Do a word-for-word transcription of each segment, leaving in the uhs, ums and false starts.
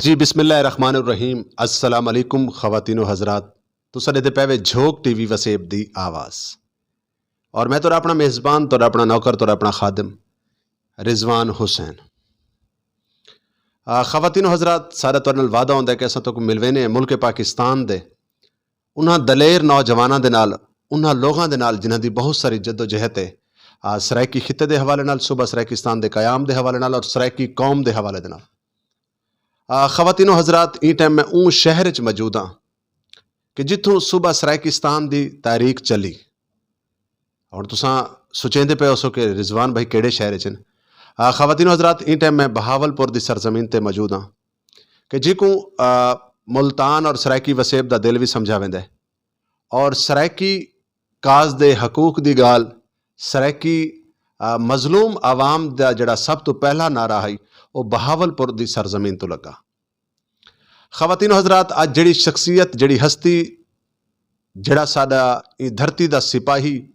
جی، بسم اللہ الرحمن الرحیم۔ السلام علیکم خواتین و حضرات، تساں دے پے وے جھوک ٹی وی وسیب دی آواز، اور میں تہاڈا اپنا میزبان، تہاڈا اپنا نوکر، تہاڈا اپنا خادم رضوان حسین۔ آ، خواتین و حضرات، سارا تہاڈے نال وعدہ ہوندا ہے کہ اساں تہاکوں ملوے نے ملک پاکستان دے انہاں دلیر نوجواناں دے نال، انہاں لوگاں دے نال جنہاں دی بہت ساری جدوجہد ہے، آ، سرائیکی خطے دے حوالے نال، صوبہ سرائیکستان دے قیام دے حوالے نال اور سرائیکی قوم دے حوالے دے نال۔ آ، خواتین و حضرات، ایں ٹائم میں اوں شہر وچ موجود ہاں کہ جتھوں صوبہ سرائیکستان دی تاریخ چلی۔ ہن تساں سوچیندے پئے ہوسو کہ رضوان بھائی کیڑے شہر وچ ہن؟ آ، خواتین و حضرات، ایں ٹائم میں بہاول پور دی سرزمین تے موجود ہاں کہ جی کو، آ، ملتان اور سرائیکی وسیب دا دل بھی سمجھا ویندا ہے، اور سرائیکی کاز دے حقوق دی گال، سرائیکی، آ، مظلوم عوام دا جڑا سب تو پہلا نعرہ ہے، وہ بہاول پور دی سرزمین تو لگا۔ خواتین و حضرات، اج جڑی شخصیت، جڑی ہستی، جڑا ساڈا ایں دھرتی دا سپاہی،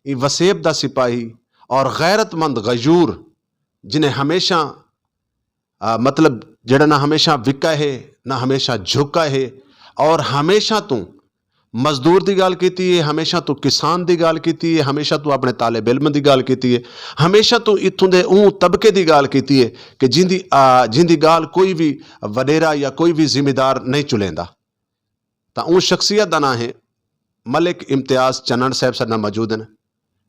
ایں وسیب دا سپاہی اور غیرت مند غیور، جنہیں ہمیشہ، آ، مطلب، جڑا نہ ہمیشہ وکا ہے، نہ ہمیشہ جھکا ہے، اور ہمیشہ تو مزدور دی گل کیتی ہے، ہمیشہ تو کسان دی گل کیتی ہے، ہمیشہ تو اپنے طالب علم دی گل کیتی ہے، ہمیشہ تو اتھوں دے اوں طبقے دی گل کیتی ہے کہ جن دی، آ، جن دی گل کوئی بھی وڈیرا یا کوئی بھی ذمہ دار نہیں چلیندا۔ تاں اوں شخصیت دا ناں ہے ملک امتیاز چنن صاحب ساڈے نال موجود ہیں۔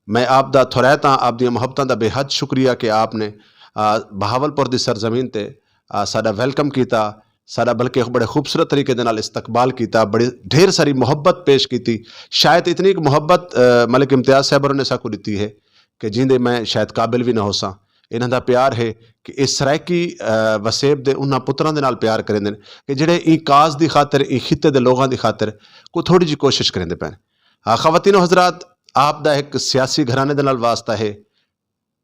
میں آپ دا تھوریت ہاں، آپ دیاں محبتاں دا بے حد شکریہ کہ آپ نے، آ، بہاول پور دی سرزمین تے، آ، ساڈا ویلکم کیتا، ساڈا بلکہ بڑے خوبصورت طریقے دے نال استقبال کیتا، بڑی ڈھیر ساری محبت پیش کیتی۔ شاید اتنی ایک محبت، آ، ملک امتیاز صاحب ہوراں نے ساکو دتی ہے کہ جیندے میں شاید قابل بھی نہ ہو ساں۔ انہاں دا پیار ہے کہ اس سرائیکی، آ، وسیب دے انہاں پتراں دے نال پیار کریندے نے کہ جڑے ایں کاز دی خاطر، ایں خطے دے لوگاں دی خاطر کوئی تھوڑی جی کوشش کریندے پے نے۔ آ، خواتین و حضرات، آپ دا ایک سیاسی گھرانے دے نال واسطہ ہے۔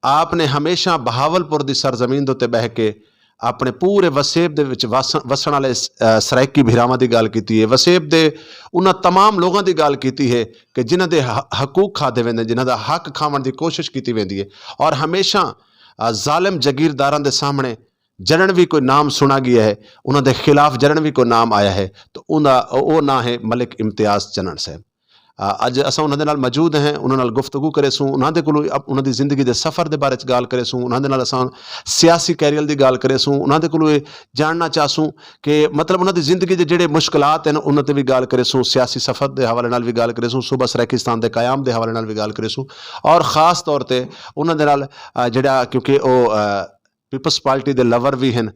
آپ نے ہمیشہ بہاول پور دی سرزمین دے تے بہ کے اپنے پورے وسیب دے وچ وس-، وسن والے س-، آ، سرائیکی بھراواں دی گل کیتی ہے، وسیب دے انہاں تمام لوگاں دی گل کیتی ہے کہ جنہاں دے ح-، حقوق کھادے ویندے، جنہاں دا حق کھاون دی کوشش کیتی ویندی ہے، اور ہمیشہ، آ، ظالم جگیرداراں دے سامنے جڑن بھی کوئی نام سنا گیا ہے، انہاں دے خلاف جڑن بھی کوئی نام آیا ہے، تو انہاں، او نام ہے ملک امتیاز چنن صاحب۔ آ، اج اساں انہاں دے نال موجود ہیں، انہاں نال گفتگو کرے سوں، انہاں دے کولوں اپ-، انہاں دی زندگی دے سفر دے بارے چ گل کرے سوں، انہاں دے نال اساں سیاسی کیریئر دی گل کرے سوں، انہاں دے کولوں اے جاننا چاہ سوں کہ مطلب انہاں دی زندگی دے جڑے مشکلات ہیں، انہاں تے بھی گل کرے سوں، سیاسی سفر دے حوالے نال بھی گل کرے سوں، صوبہ سرائیکستان دے قیام دے حوالے نال بھی گل کرے سوں، اور خاص طور تے انہاں دے نال، آ، جڑا کیونکہ او، آ، پیپلز پارٹی دے لور بھی ہیں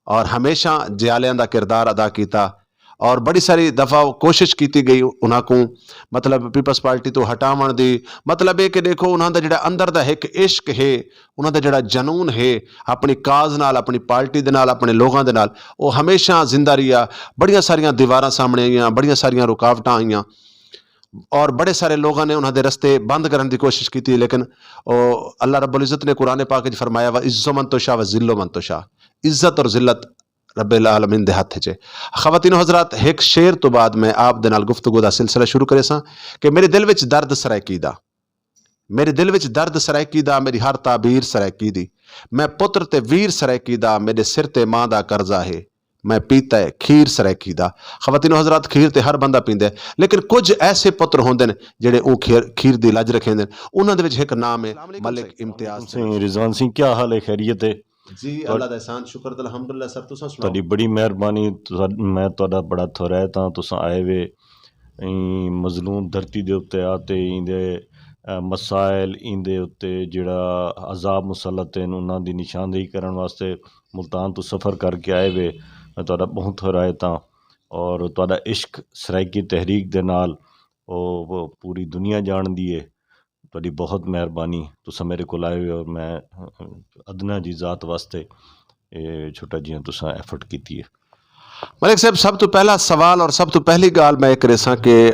اور ہمیشہ جیالیاں دا کردار ادا کیتا، اور بڑی ساری دفعہ کوشش کیتی گئی انہاں کو، مطلب، پیپلز پارٹی تو ہٹاون دی۔ مطلب یہ کہ دیکھو، انہاں دا جڑا اندر دا ایک عشق ہے، انہاں دا جڑا جنون ہے اپنی کاز نال، اپنی پارٹی دے نال، اپنے لوگاں دے نال، وہ ہمیشہ زندہ رہیا۔ بڑیاں ساریاں دیواراں سامنے آئیاں، بڑیاں ساریاں رکاوٹاں آئیاں، اور بڑے سارے لوگاں نے انہاں دے رستے بند کرن دی کوشش کیتی، لیکن او اللہ رب العزت نے قرآن پاک وچ فرمایا، "و عز من تشاء و ذل من تشاء"، عزت اور ذلت رب العالمین دے ہاتھ وچ ہے۔ خواتین و حضرات، ایک شعر تو بعد میں آپ دے نال گفتگو دا سلسلہ شروع کرے ساں کہ میرے دل وچ درد سرائیکی دا، میرے دل وچ درد سرائیکی دا، میری ہر تعبیر سرائیکی دی، میں پتر تے ویر سرائیکی دا، میرے سر تے ماں دا قرضہ ہے، میں پیتا ہے کھیر سرائیکی دا۔ خواتین و حضرات، کھیر تے ہر بندہ پیندا ہے، لیکن کچھ ایسے پتر ہوندے نے جڑے او کھیر، کھیر دی لج رکھیندے نے۔ انہاں دے وچ ایک نام ہے ملک امتیاز سنگھ۔ رضوان سنگھ، کیا حال ہے؟ خیریت ہے؟ جی، تو اللہ دا احسان، شکر تے الحمدللہ۔ سر، تساں سناؤ؟ تہاڈی بڑی مہربانی، تسا-، میں تہاڈا بڑا تھوریت ہاں، تساں آئے وے ایں مظلوم دھرتی دے اُتے آ تے ایں دے، اے، مسائل، ایں دے اُتے جڑا عذاب مسلط ہیں، انہاں دی نشاندہی کرن واسطے ملتان تو سفر کر کے آئے وے۔ میں تہاڈا بہت تھوریت ہاں اور تہاڈا عشق سرائیکی تحریک دے نال او، او پوری دنیا جان دی ہے۔ تہاڈی بہت مہربانی، تساں میرے کول آئے ہوئے اور میں ادنا جی ذات واسطے اے چھوٹا جیاں تساں ایفرٹ کیتی ہے۔ ملک صاحب، سب تو پہلا سوال اور سب تو پہلی گال میں یہ کرے ساں کہ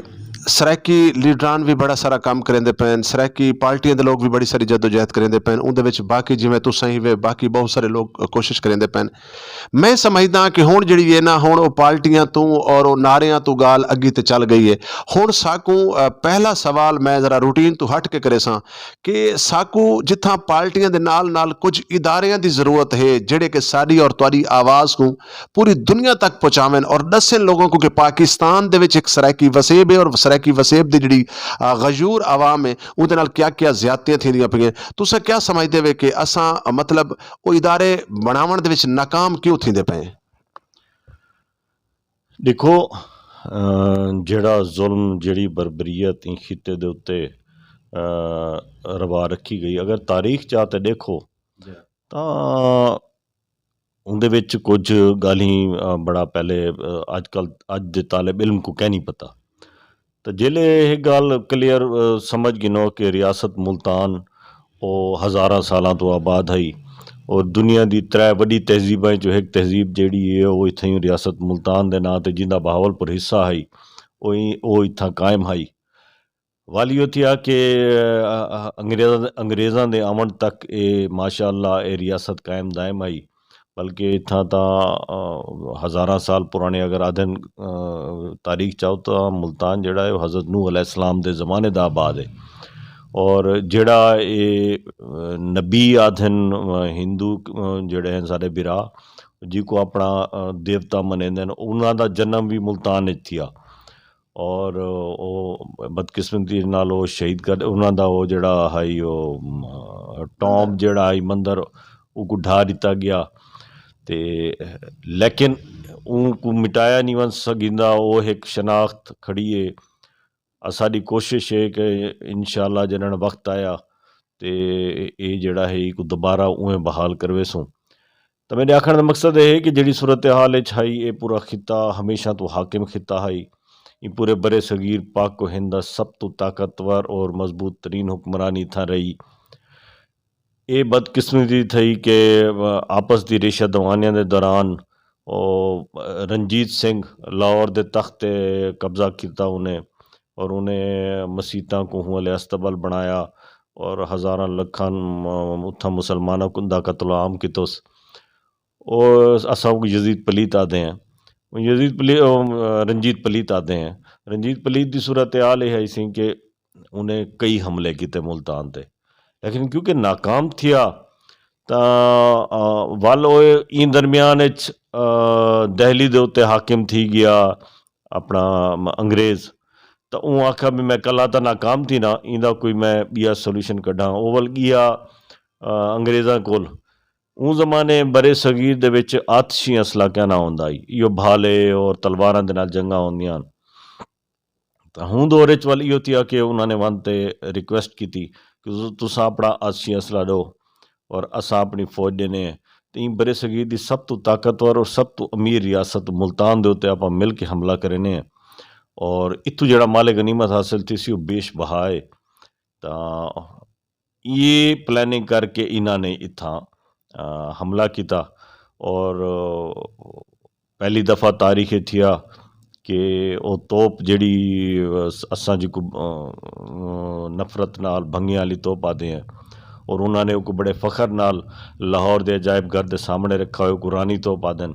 سرائیکی لیڈران بھی بڑا سارا کام کریندے پین، سرائیکی پارٹیاں دے لوگ بھی بڑی ساری جدوجہد کریندے پین، اون دے وچ باقی جویں تساں ہی وے، باقی بہت سارے لوگ کوشش کریندے پین۔ میں سمجھدا کہ ہن جڑی ہے نا، ہن او پارٹیاں تو اور او نعریاں تو گال اگی تے چل گئی ہے۔ ہن ساکوں، آ، پہلا سوال میں ذرا روٹین تو ہٹ کے کرے ساں کہ ساکوں جتھاں پارٹیاں دے نال نال کچھ اداریاں دی ضرورت ہے، جڑے کہ ساری اور تہاڈی آواز کو پوری دنیا تک پہنچاون اور دسن لوگوں کو کہ پاکستان دے وچ ایک سرائیکی وسیب ہے اور سرائیکی وسیب دی جڑی، آ، غیور عوام ہے، اون دے نال کیا کیا زیادتیاں تھیندیاں پئیاں۔ تساں کیا سمجھدے وے کہ اساں، مطلب، او ادارے بناون دے وچ ناکام کیوں تھیندے پئے ہیں؟ دیکھو، آ، جڑا ظلم، جڑی بربریت این خطے دے اُتے، آ، روا رکھی گئی، اگر تاریخ چا تے دیکھو، جی۔ تاں اوندے وچ کچھ گالیں، آ، بڑا پہلے، آ، اج کل، اج دے طالب علم کو کہہ نہیں پتا۔ تے جیلے یہ گل کلیئر، آ، سمجھ گنو کہ ریاست ملتان او ہزاراں سالاں تو آباد ہئی، اور دنیا دی ترے وڈی تہذیباں چوں ایک تہذیب جیڑی ہے، او اتھائیں ریاست ملتان دے ناں تے، جیندا بہاولپور حصہ ہئی، او ای-، او اتھاں قائم ہئی۔ والی او تھیا کہ، آ، آ، انگریزاں دے، انگریزاں دے آون تک اے ماشاءاللہ اے ریاست قائم دائم آئی، بلکہ اتھاں تاں، آ، ہزاراں سال پرانے اگر آدھن، آ، تاریخ چاہو تاں ملتان جڑا ہے، او حضرت نوح علیہ السلام دے زمانے دا آباد ہے۔ اور جڑا اے، آ، نبی آدھن، آ، ہندو، آ، جڑے ہیں سارے برا، جی کو اپنا، آ، دیوتا منیندے نے، انہاں دا جنم بھی ملتان وچ تھیا۔ اور او بدقسمتی نال او شہید کر، انہاں دا او جڑا ہائی او، م، ٹام جڑا ہائی مندر، او کو ڈھا دتا گیا۔ تے لیکن اون کو مٹایا نہیں ون سگیندا، او ایک شناخت کھڑی ہے۔ اساڈی کوشش ہے کہ انشاءاللہ جنہاں وقت آیا تے اے جڑا ہے کو دوبارہ اوویں بحال کروے سوں۔ تے میرے آکھن دا مقصد اے ہے کہ جڑی صورتحال اچ ہائی، اے پورا خطہ ہمیشہ تو حاکم خطہ ہائی۔ اے پورے برے صغیر پاک و ہند دا سب تو طاقتور اور مضبوط ترین حکمرانی تھا رہی۔ اے بدقسمتی تھئی کہ آپس دی ریشہ دوانیاں دے دوران او رنجیت سنگھ لاہور دے تخت تے قبضہ کیتا انہیں، اور انہیں مسیتاں کو ہوں علیہ استبل بنایا، اور ہزاراں لکھاں م-، اتھاں مسلماناں کو دا قتل عام کیتوس۔ او اساں کو یزید پلیت آدھے ہیں۔ یزید پلی-، او، رنجیت پلیت آدھے ہیں۔ رنجیت پلیت دی صورتحال یہ ہے سی کہ انہیں کئی حملے کیتے ملتان تے، لیکن کیونکہ ناکام تھیا، تاں، آ، ول او این درمیان اچ، آ، دہلی دے اُتے حاکم تھی گیا اپنا، م-، انگریز۔ تاں اوں آکھا بھی میں کلا تاں ناکام تھی نا، ایندا کوئی میں بیا سولوشن کڈھاں۔ او ول گیا، آ، انگریزاں کول۔ اوں زمانے برے صغیر دے وچ آتشی اسلحہ کہنا ہوندا ہی، ایہو بھالے اور تلواراں دے نال جنگاں ہوندیاں ہن۔ تاں ہوں دور وچ ول ایہو تھیا کہ انہاں نے ون تے ریکویسٹ کیتی کہ تساں اپنا آتشی اسلحہ دو اور اساں اپنی فوج دینے ہیں۔ تے ایں برے صغیر دی سب تو طاقتور اور سب تو امیر ریاست ملتان دے اُتے آپاں مل کے حملہ کرینے ہیں۔ اور اتھوں جڑا مال غنیمت حاصل تھی سی، وہ بیش بہا ہے۔ تاں یہ پلاننگ کر کے انہاں نے اتھاں، آ، حملہ کیتا اور، آ، پہلی دفعہ تاریخ اچ تھیا کہ او توپ جڑی، آ، اساں جی کو، آ، نفرت نال بھنگیاں والی توپ آدے ہیں، اور انہاں نے کو بڑے فخر نال لاہور دے عجائب گھر دے سامنے رکھا ہوئے کو رانی توپ آدن۔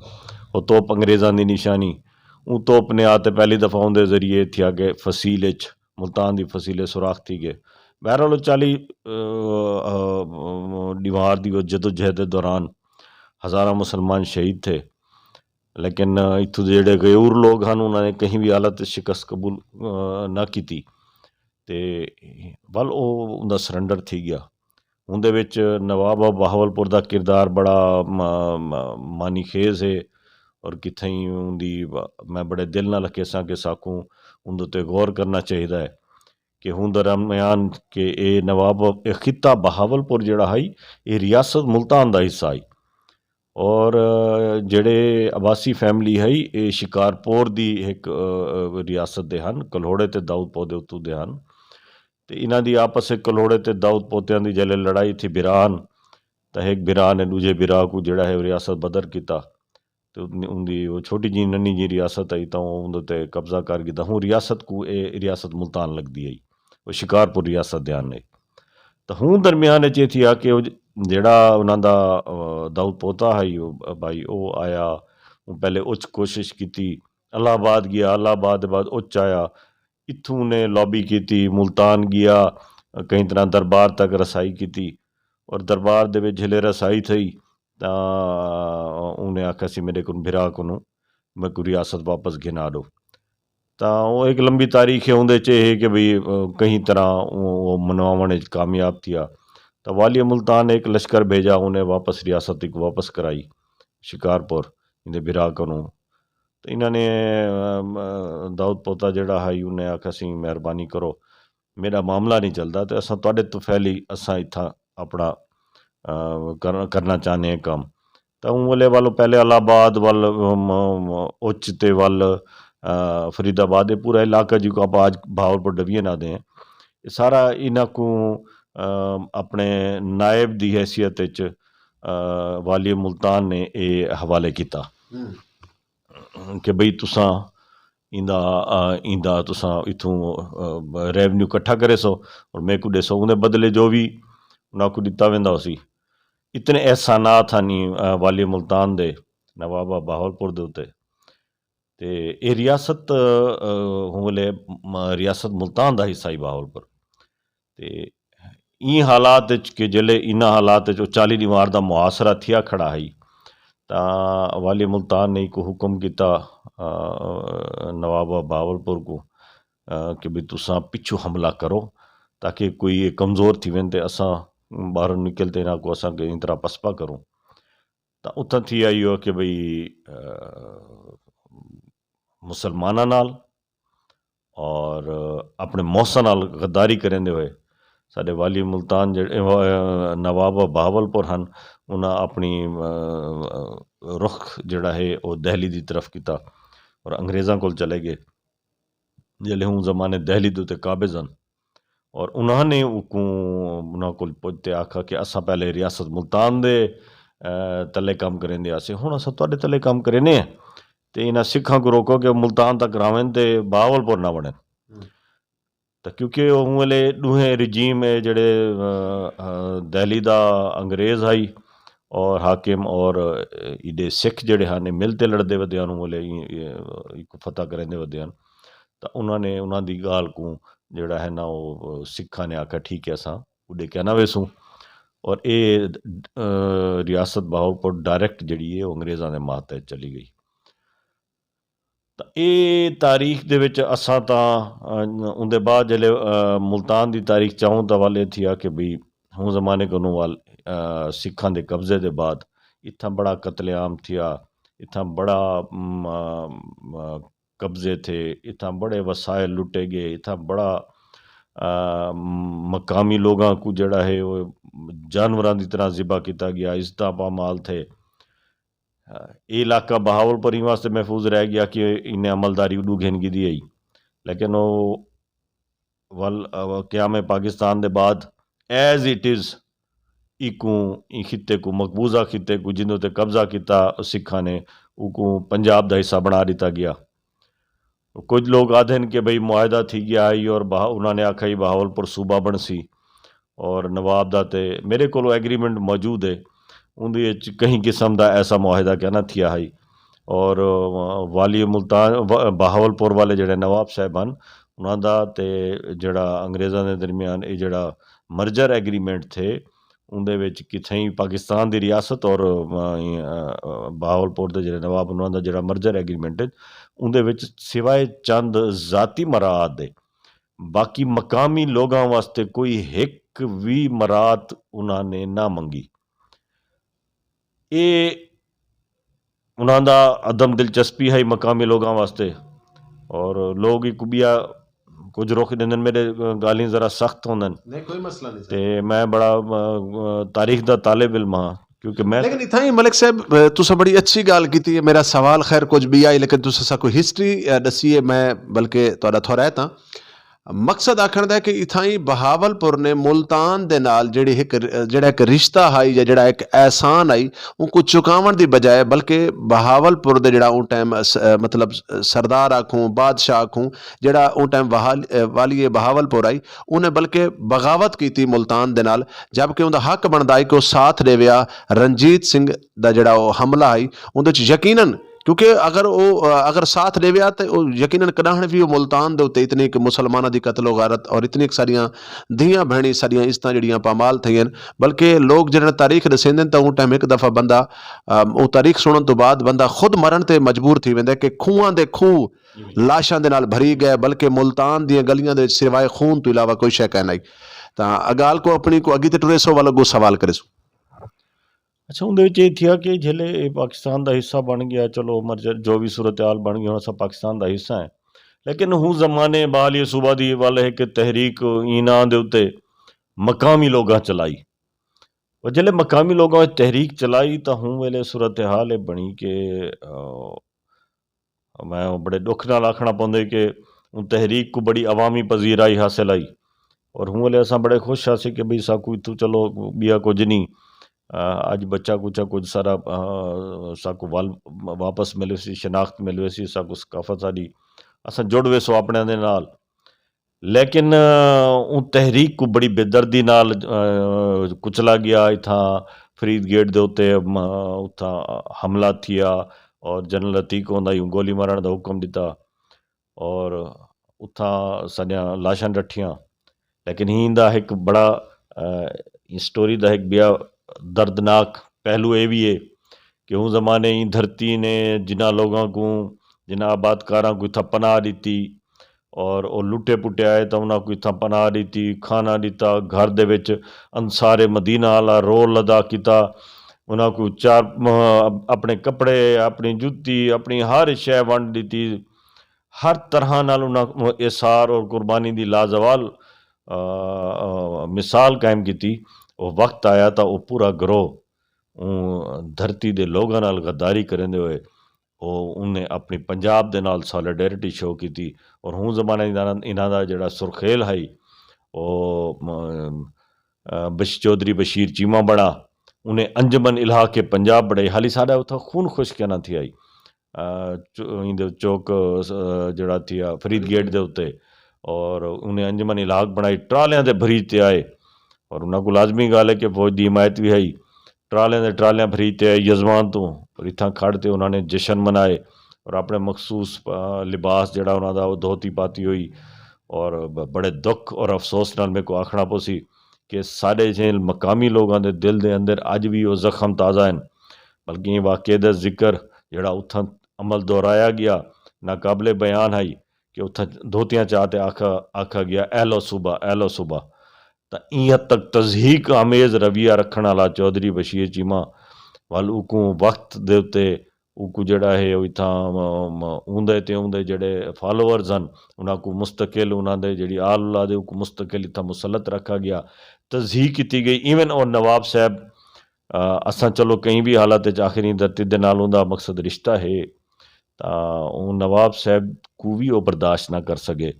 او توپ انگریزاں دی نشانی۔ او توپ نے آتے پہلی دفعہ اون دے ذریعے تھیا کہ فصیل اچ ملتان دی فصیل سوراخ تھی گئے۔ بہرحال، او چالی، آ، آ، دیوار دی او جدوجہد دے دوران ہزاراں مسلمان شہید تھے، لیکن، آ، اتھوں دے جڑے غیور لوگ ہن، انہاں نے کہیں بھی حالت وچ شکست قبول، آ، نہ کیتی۔ تے ول او اوندا سرنڈر تھی گیا۔ اوندے وچ نواب بہاولپور دا کردار بڑا م-، م-، معنی خیز ہے، اور کتھائیں اوندی ب-، میں بڑے دل نال آکھیساں کہ ساکوں اوندے تے غور کرنا چاہیدا ہے کہ ہوں درمیان کہ اے نواب، اے خطہ بہاولپور جڑا ہئی، اے ریاست ملتان دا حصہ ہئی۔ اور، آ، جڑے عباسی فیملی ہئی، اے شکارپور دی ایک، آ، آ، ریاست دے ہن، کلہوڑے تے داؤد پودے اتو دے ہن۔ تے انہاں دی آپس وچ کلہوڑے تے داؤد پوتیاں دی جلے لڑائی تھی بھرا ہن، تے ایک بھرا نے دوجے بھرا کو جڑا ہے ریاست بدر کیتا۔ تے ان دی وہ چھوٹی جی ننی جی ریاست آئی، تاں اوندے تے قبضہ کر گیا۔ تاں ہوں ریاست کو، اے ریاست ملتان لگدی آئی، وہ شکارپور ریاست دے آنے۔ تاں ہوں درمیان وچ اے تھیا کہ وہ ج-، جیڑا انہاں دا، آ، داؤد پوتا ہے، او بھائی، او آیا، اوں پہلے اچ کوشش کیتی، الہ آباد گیا، الہ آباد دے بعد اچ آیا، اتھوں نے لابی کیتی، ملتان گیا، کہیں طرح دربار تک رسائی کیتی، اور دربار دے وچ جھلے رسائی تھئی، تاں انہیں آکھیا سی، میرے کول بھرا کونوں، میں کوئی ریاست واپس گھنا دو۔ تاں او ایک لمبی تاریخ ہے، اوندے چ اے ہے کہ بھئی، آ، کہیں طرح او، او منواون وچ کامیاب تھیا۔ تاں والی ملتان نے ایک لشکر بھیجا، انہیں واپس ریاست ایک واپس کرائی، شکارپور، اندے بھرا کونوں۔ تاں انہاں نے، آ، آ، داؤد پوتا جڑا ہے، انہیں آکھیا سی، مہربانی کرو، میرا معاملہ نہیں چلدا، تے اساں تہاڈے تو پہلی اساں اتھاں اپنا، آ، کر-، کرنا چاہنے ہیں کم۔ تاں اوں ویلے والوں پہلے الہ آباد ول، ام، ام، اچ تے ول، آ، فرید آباد، اے پورا علاقہ جی کو آپ آج بہاولپور ڈویے نہ دیں، اے سارا انہاں کو، آ، اپنے نائب دی حیثیت وچ، آ، والی ملتان نے اے حوالے کیتا۔ کہ بھئی تساں ایندا، آ، ایندا تساں اتھوں، آ، ریونیو اکٹھا کرے سو اور میں کو دے سو، اوندے بدلے جو بھی انہاں کو دتا ویندا ہو سی۔ اتنے احسانات ہن، آ، والی ملتان دے نواب بہاولپور دے اتے۔ تے اے ریاست، آ، ہوں لے، م-، ریاست ملتان دا حصہ ہی بہاولپور۔ تے این حالات وچ کہ جلے انہاں حالات وچ او چالی دیوار دا محاصرہ تھیا کھڑا ہئی، تاں والی ملتان نے ایک حکم کیتا، آ، نواب بہاولپور کو، آ، کہ بھی تساں پچھو حملہ کرو، تاکہ کوئی یہ کمزور تھی وین تے اساں باہر نکل تے انہاں کو اساں کہیں طرح پسپا کروں۔ تاں اتھاں تھی آئی ہو کہ بھئی، آ، مسلماناں نال اور اپنے موسا نال غداری کریندے ہوئے ساڈے والی ملتان جڑے، آ، نواب بہاولپور ہن، انہاں اپنی، آ، رخ جڑا ہے او دہلی دی طرف کیتا اور انگریزاں کول چلے گئے، جلے ہوں زمانے دہلی دے تے قابض ہن۔ اور انہاں نے اوکوں، انہاں کول پہنچ تے آکھا کہ اساں پہلے ریاست ملتان دے، آ، تلے کام کریندے آسے، ہن اساں تہاڈے تلے کام کرینے ہیں۔ تے انہاں سکھاں کو روکو کہ ملتان تک راون تے بہاولپور نہ وڑن۔ ہم۔ تے کیونکہ ہوں ویلے ڈوہیں رجیم ہے جڑے، آ، آ، دہلی دا انگریز ہائی اور حاکم اور، آ، ایڈے سکھ جڑے ہن، مل تے لڑدے ودے ہن، ہوں ویلے ای-، ای-، ایک فتح کریندے ودے ہن۔ تاں انہاں نے انہاں دی گال کو جڑا ہے نا، او سکھاں نے آکھیا، "ٹھیک ہے، اساں اڈے کہنا ویسوں۔" اور اے، آ، ریاست بہاولپور ڈائریکٹ جڑی ہے، او انگریزاں دے ماتحت چلی گئی۔ تاں اے تاریخ دے وچ اساں تاں، آ، اون دے بعد جلے، آ، ملتان دی تاریخ چاہوں تاں والے تھی آ کہ بھئی ہوں زمانے کنوں وال، آ، سکھاں دے قبضے دے بعد اتھاں بڑا قتل عام تھیا، اتھاں بڑا، م، آ، م، قبضے تھے، اتھاں بڑے وسائل لٹے گئے، اتھاں بڑا، آ، مقامی لوگاں کو جڑا ہے وہ جانوراں دی طرح ذبح کیتا گیا، عزتاں پامال تھے۔ آ، یہ علاقہ بہاولپور ہی واسطے محفوظ رہ گیا کہ انہیں عملداری اڈو گھن کی دی ہے، لیکن وہ ول، آ، قیام پاکستان دے بعد ایز اٹ از ایکوں، ای خطے کو، مقبوضہ خطے کو جندوں تے قبضہ کیتا سکھاں نے، اوکوں پنجاب دا حصہ بنا دتا گیا۔ کچھ لوگ آدھے نے کہ بھئی معاہدہ تھی گیا ہے اور بہا-، انہاں نے آکھا ہی بہاولپور صوبہ بن سی اور نواب دا تے میرے کولو ایگریمنٹ موجود ہے، اون دے وچ کہیں قسم دا ایسا معاہدہ کہنا تھیا ہے۔ اور، آ، والی ملتان، و-، بہاولپور والے جڑے نواب صاحب ہن، انہاں دا تے جڑا انگریزاں دے درمیان اے جڑا مرجر ایگریمنٹ تھے، اون دے وچ کتھیں پاکستان دی ریاست اور، آ، آ، بہاولپور دے جڑے نواب انہاں دا جڑا مرجر ایگریمنٹ ہے، اون دے وچ سوائے چند ذاتی مراعات دے باقی مقامی لوگاں واسطے کوئی ہک وی مراعات انہاں نے نہ منگی۔ اے انہاں دا عدم دلچسپی ہے مقامی لوگاں واسطے، اور لوگ ہی کبیا کچھ رخ دیندن۔ میرے گالیں ذرا سخت ہوندن۔ نہیں، کوئی مسئلہ نہیں سر۔ تے میں بڑا، آ، تاریخ دا طالب علم ہاں، کیونکہ میں لیکن اتھاں ہی ملک صاحب، آ، تساں بڑی اچھی گال کیتی ہے۔ میرا سوال خیر کچھ بھی آئی، لیکن تساں سا کوئی ہسٹری، آ، دسی ہے، میں بلکہ تہاڈا تھوڑا ہے تاں۔ مقصد آکھن دا ہے کہ اتھائی بہاول پور نے ملتان دے نال جڑی ایک، جڑا ایک رشتہ ہائی یا جڑا ایک احسان آئی، ان کو چکاون دی بجائے بلکہ بہاول پور دے جڑا اون ٹائم س-، مطلب سردار آکھوں، بادشاہ آکھوں، جڑا اون ٹائم وہال-، والی بہاول پور آئی، انہیں بلکہ بغاوت کیتی ملتان دے نال، جبکہ ان دا حق بندا ہے کہ وہ ساتھ دیویا۔ رنجیت سنگھ دا جڑا وہ حملہ آئی، اون دے وچ یقیناً، کیونکہ اگر وہ، اگر ساتھ دیویا تے وہ یقیناً کداہن بھی وہ ملتان دے اُتے اتنی کہ مسلماناں دی قتل و غارت اور اتنی کہ ساریاں دھیاں بہنی ساریاں عزتاں جڑیاں پامال تھئین، بلکہ لوگ جڑے تاریخ دسیندے نے تاں اون ٹائم ایک دفعہ بندہ، ام، وہ تاریخ سنن تو بعد بندہ خود مرن تے مجبور تھی ویندا ہے کہ کھواں دے کھو لاشاں دے نال بھری گئے، بلکہ ملتان دیاں گلیاں دے وچ سوائے خون تو علاوہ کوئی شے کائے نہیں۔ تاں اگال کو اپنی کو اگی تے ٹرے سو والا کو سوال کرے سو۔ اچھا، اون دے وچ یہ تھیا کہ جھلے یہ پاکستان دا حصہ بن گیا، چلو مرجر جو بھی صورتحال بن گئی، ہن اساں پاکستان دا حصہ ہے۔ لیکن ہوں زمانے بحالی صوبہ دی والے کہ تحریک اینا دے اُتے مقامی لوگاں چلائی۔ اور جھلے مقامی لوگاں وچ تحریک چلائی تاں ہوں ویلے صورتحال یہ بنی کہ، آ، میں او بڑے دکھ نال آکھنا پوندے کہ اون تحریک کو بڑی عوامی پذیرائی حاصل آئی۔ اور ہوں لے اساں بڑے خوش ہاں سی کہ بھئی ساکو اتھوں چلو بیا کچھ نہیں۔ آ، اج بچہ کچھ کچھ سارا، آ، ساکو ول-، واپس ملے سی، شناخت ملے سی، ساکو ثقافت ساری اساں جڑ وے سو اپنے دے نال۔ لیکن، آ، اون تحریک کو بڑی بے دردی نال، آ، کچلا گیا۔ اتھاں فرید گیٹ دے اُتے، م-، اتھاں حملہ تھیا اور جنرل عتیق ہوندا ہی گولی مارن دا حکم دتا اور اتھاں ساڈیاں لاشاں ڈٹھیاں۔ لیکن ہی دا ایک بڑا، آ، اس سٹوری دا ایک بیا دردناک پہلو اے وی اے کہ ہوں زمانے ہی دھرتی نے جنہاں لوگاں کو، جنہاں آبادکاراں کو اتھاں پناہ دتی اور او لٹے پٹے آئے تاں انہاں کو اتھاں پناہ دتی، کھانا دتا، گھر دے وچ انصار مدینہ والا رول ادا کیتا، انہاں کو چار، م-، اپنے کپڑے، اپنی جتی، اپنی ہر شے ونڈ دتی۔ ہر طرح نال انہاں ایثار اور قربانی دی لازوال، آ، آ، مثال قائم کیتی۔ او وقت آیا تاں او پورا گروہ اوں دھرتی دے لوگاں نال غداری کریندے ہوئے او انہیں اپنی پنجاب دے نال سالیڈیرٹی شو کیتی۔ اور ہوں زمانے انہاں، انہاں دا جڑا سرخیل ہائی او، م-، آ، بش-، چوہدری بشیر چیمہ بنا، انہیں انجمن الحاق پنجاب بڑھائی۔ حالی ساڈا اتھا خون خشک نہ تھی آئی۔ آ، چو-، ایندے چوک، آ، جڑا تھی آ، فرید گیٹ دے اُتے، اور انہیں انجمن الحاق بنائی، ٹرالیاں دے بھری تے آئے، اور انہاں کو لازمی گل ہے کہ فوج دی حمایت بھی ہے۔ ٹرالیاں دے ٹرالیاں بھری تے آئے یزوان تو، اور اتھاں کھڑ تے انہاں نے جشن منائے، اور اپنے مخصوص، آ، لباس جڑا انہاں دا، وہ دھوتی پاتی ہوئی، اور ب-، بڑے دکھ اور افسوس نال میرے کو آکھنا پوسی کہ ساڈے جیہے مقامی لوگاں دے دل دے اندر اج وی او زخم تازہ ہن، بلکہ ایں واقعے دا ذکر جڑا اتھاں عمل دہرایا گیا، ناقابل بیان ہئی کہ اتھاں دھوتیاں چا تے آکھا، آکھا گیا، "اہل و صوبہ، اہل و صوبہ۔" تاں ایں حد تک تضحیک آمیز رویہ رکھن والا چوہدری بشیر چیمہ ول اوکوں وقت دے اتے اوکوں جڑا ہے، او اتھاں، م-، م-، اوندے تے اوندے جڑے فالوورز ہن، انہاں کوں مستقل، انہاں دے جڑی آل اولاد ہے، اوکوں مستقل اتھاں مسلط رکھا گیا، تضحیق کیتی گئی۔ ایون او نواب صاحب، آ، اساں چلو کہیں بھی حالت وچ آخری دھرتی دے نال اوندا مقصد رشتہ ہے، تاں اون نواب صاحب کو بھی او برداشت نہ کر سکے۔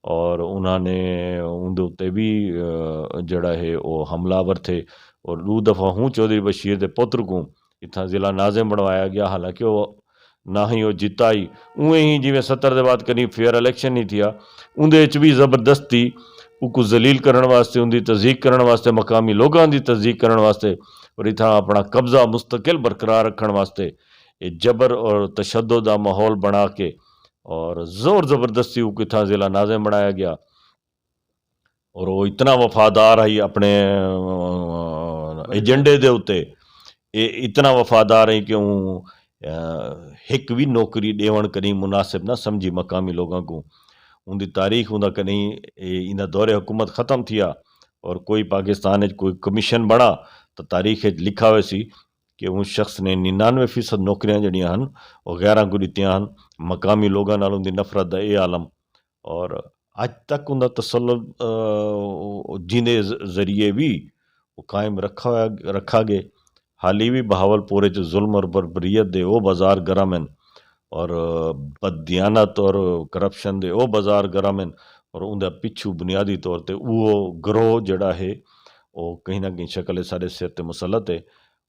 اور انہاں نے اوندے اُتے بھی، آ، جڑا ہے، او حملہ آور تھے۔ اور دو دفعہ ہوں چوہدری بشیر دے پتر کو اتھاں ضلع ناظم بنوایا گیا، حالانکہ او نہ ہی او جیتا ہی۔ اوویں ہی جویں ستر دے بعد کدی فیئر الیکشن نہیں تھیا، اوندے وچ بھی زبردستی اوکوں ذلیل کرن واسطے، اوندی تضحیق کرن واسطے، مقامی لوگاں دی تضحیق کرن واسطے اور اتھاں اپنا قبضہ مستقل برقرار رکھن واسطے اے جبر اور تشدد دا ماحول بنا کے اور زور زبردستی کو اتھاں ضلع ناظم بنایا گیا۔ اور وہ اتنا وفادار ہے اپنے، آ، ایجنڈے دے اتے، اے اتنا وفادار ہے کہ اوں، آ، ہک بھی نوکری ڈیون کنی مناسب نہ سمجھی مقامی لوگاں کو۔ ان دی تاریخ ہوندا کنی، اے انہاں دور حکومت ختم تھیا اور کوئی پاکستان وچ کوئی کمیشن بنا تو تاریخ وچ لکھا ہوئے سی کہ اس شخص نے ننانوے فیصد نوکریاں جڑیاں ہن، وہ غیراں کو دتیاں ہن۔ مقامی لوگاں نال ان دی نفرت دا اے عالم، اور اج تک ان دا تسلسل، آ، جیندے ذ-، ذریعے بھی وہ قائم رکھا ہویا، رکھا گئے۔ حالی بھی بہاول پور وچ ظلم اور بربریت دے وہ بازار گرم ہیں، اور، آ، بددیانت اور کرپشن دے وہ بازار گرم ہیں۔ اور اوندا پچھو بنیادی طور تے او گروہ جڑا ہے، او کہیں نہ کہیں شکل سارے سر تے مسلط ہے۔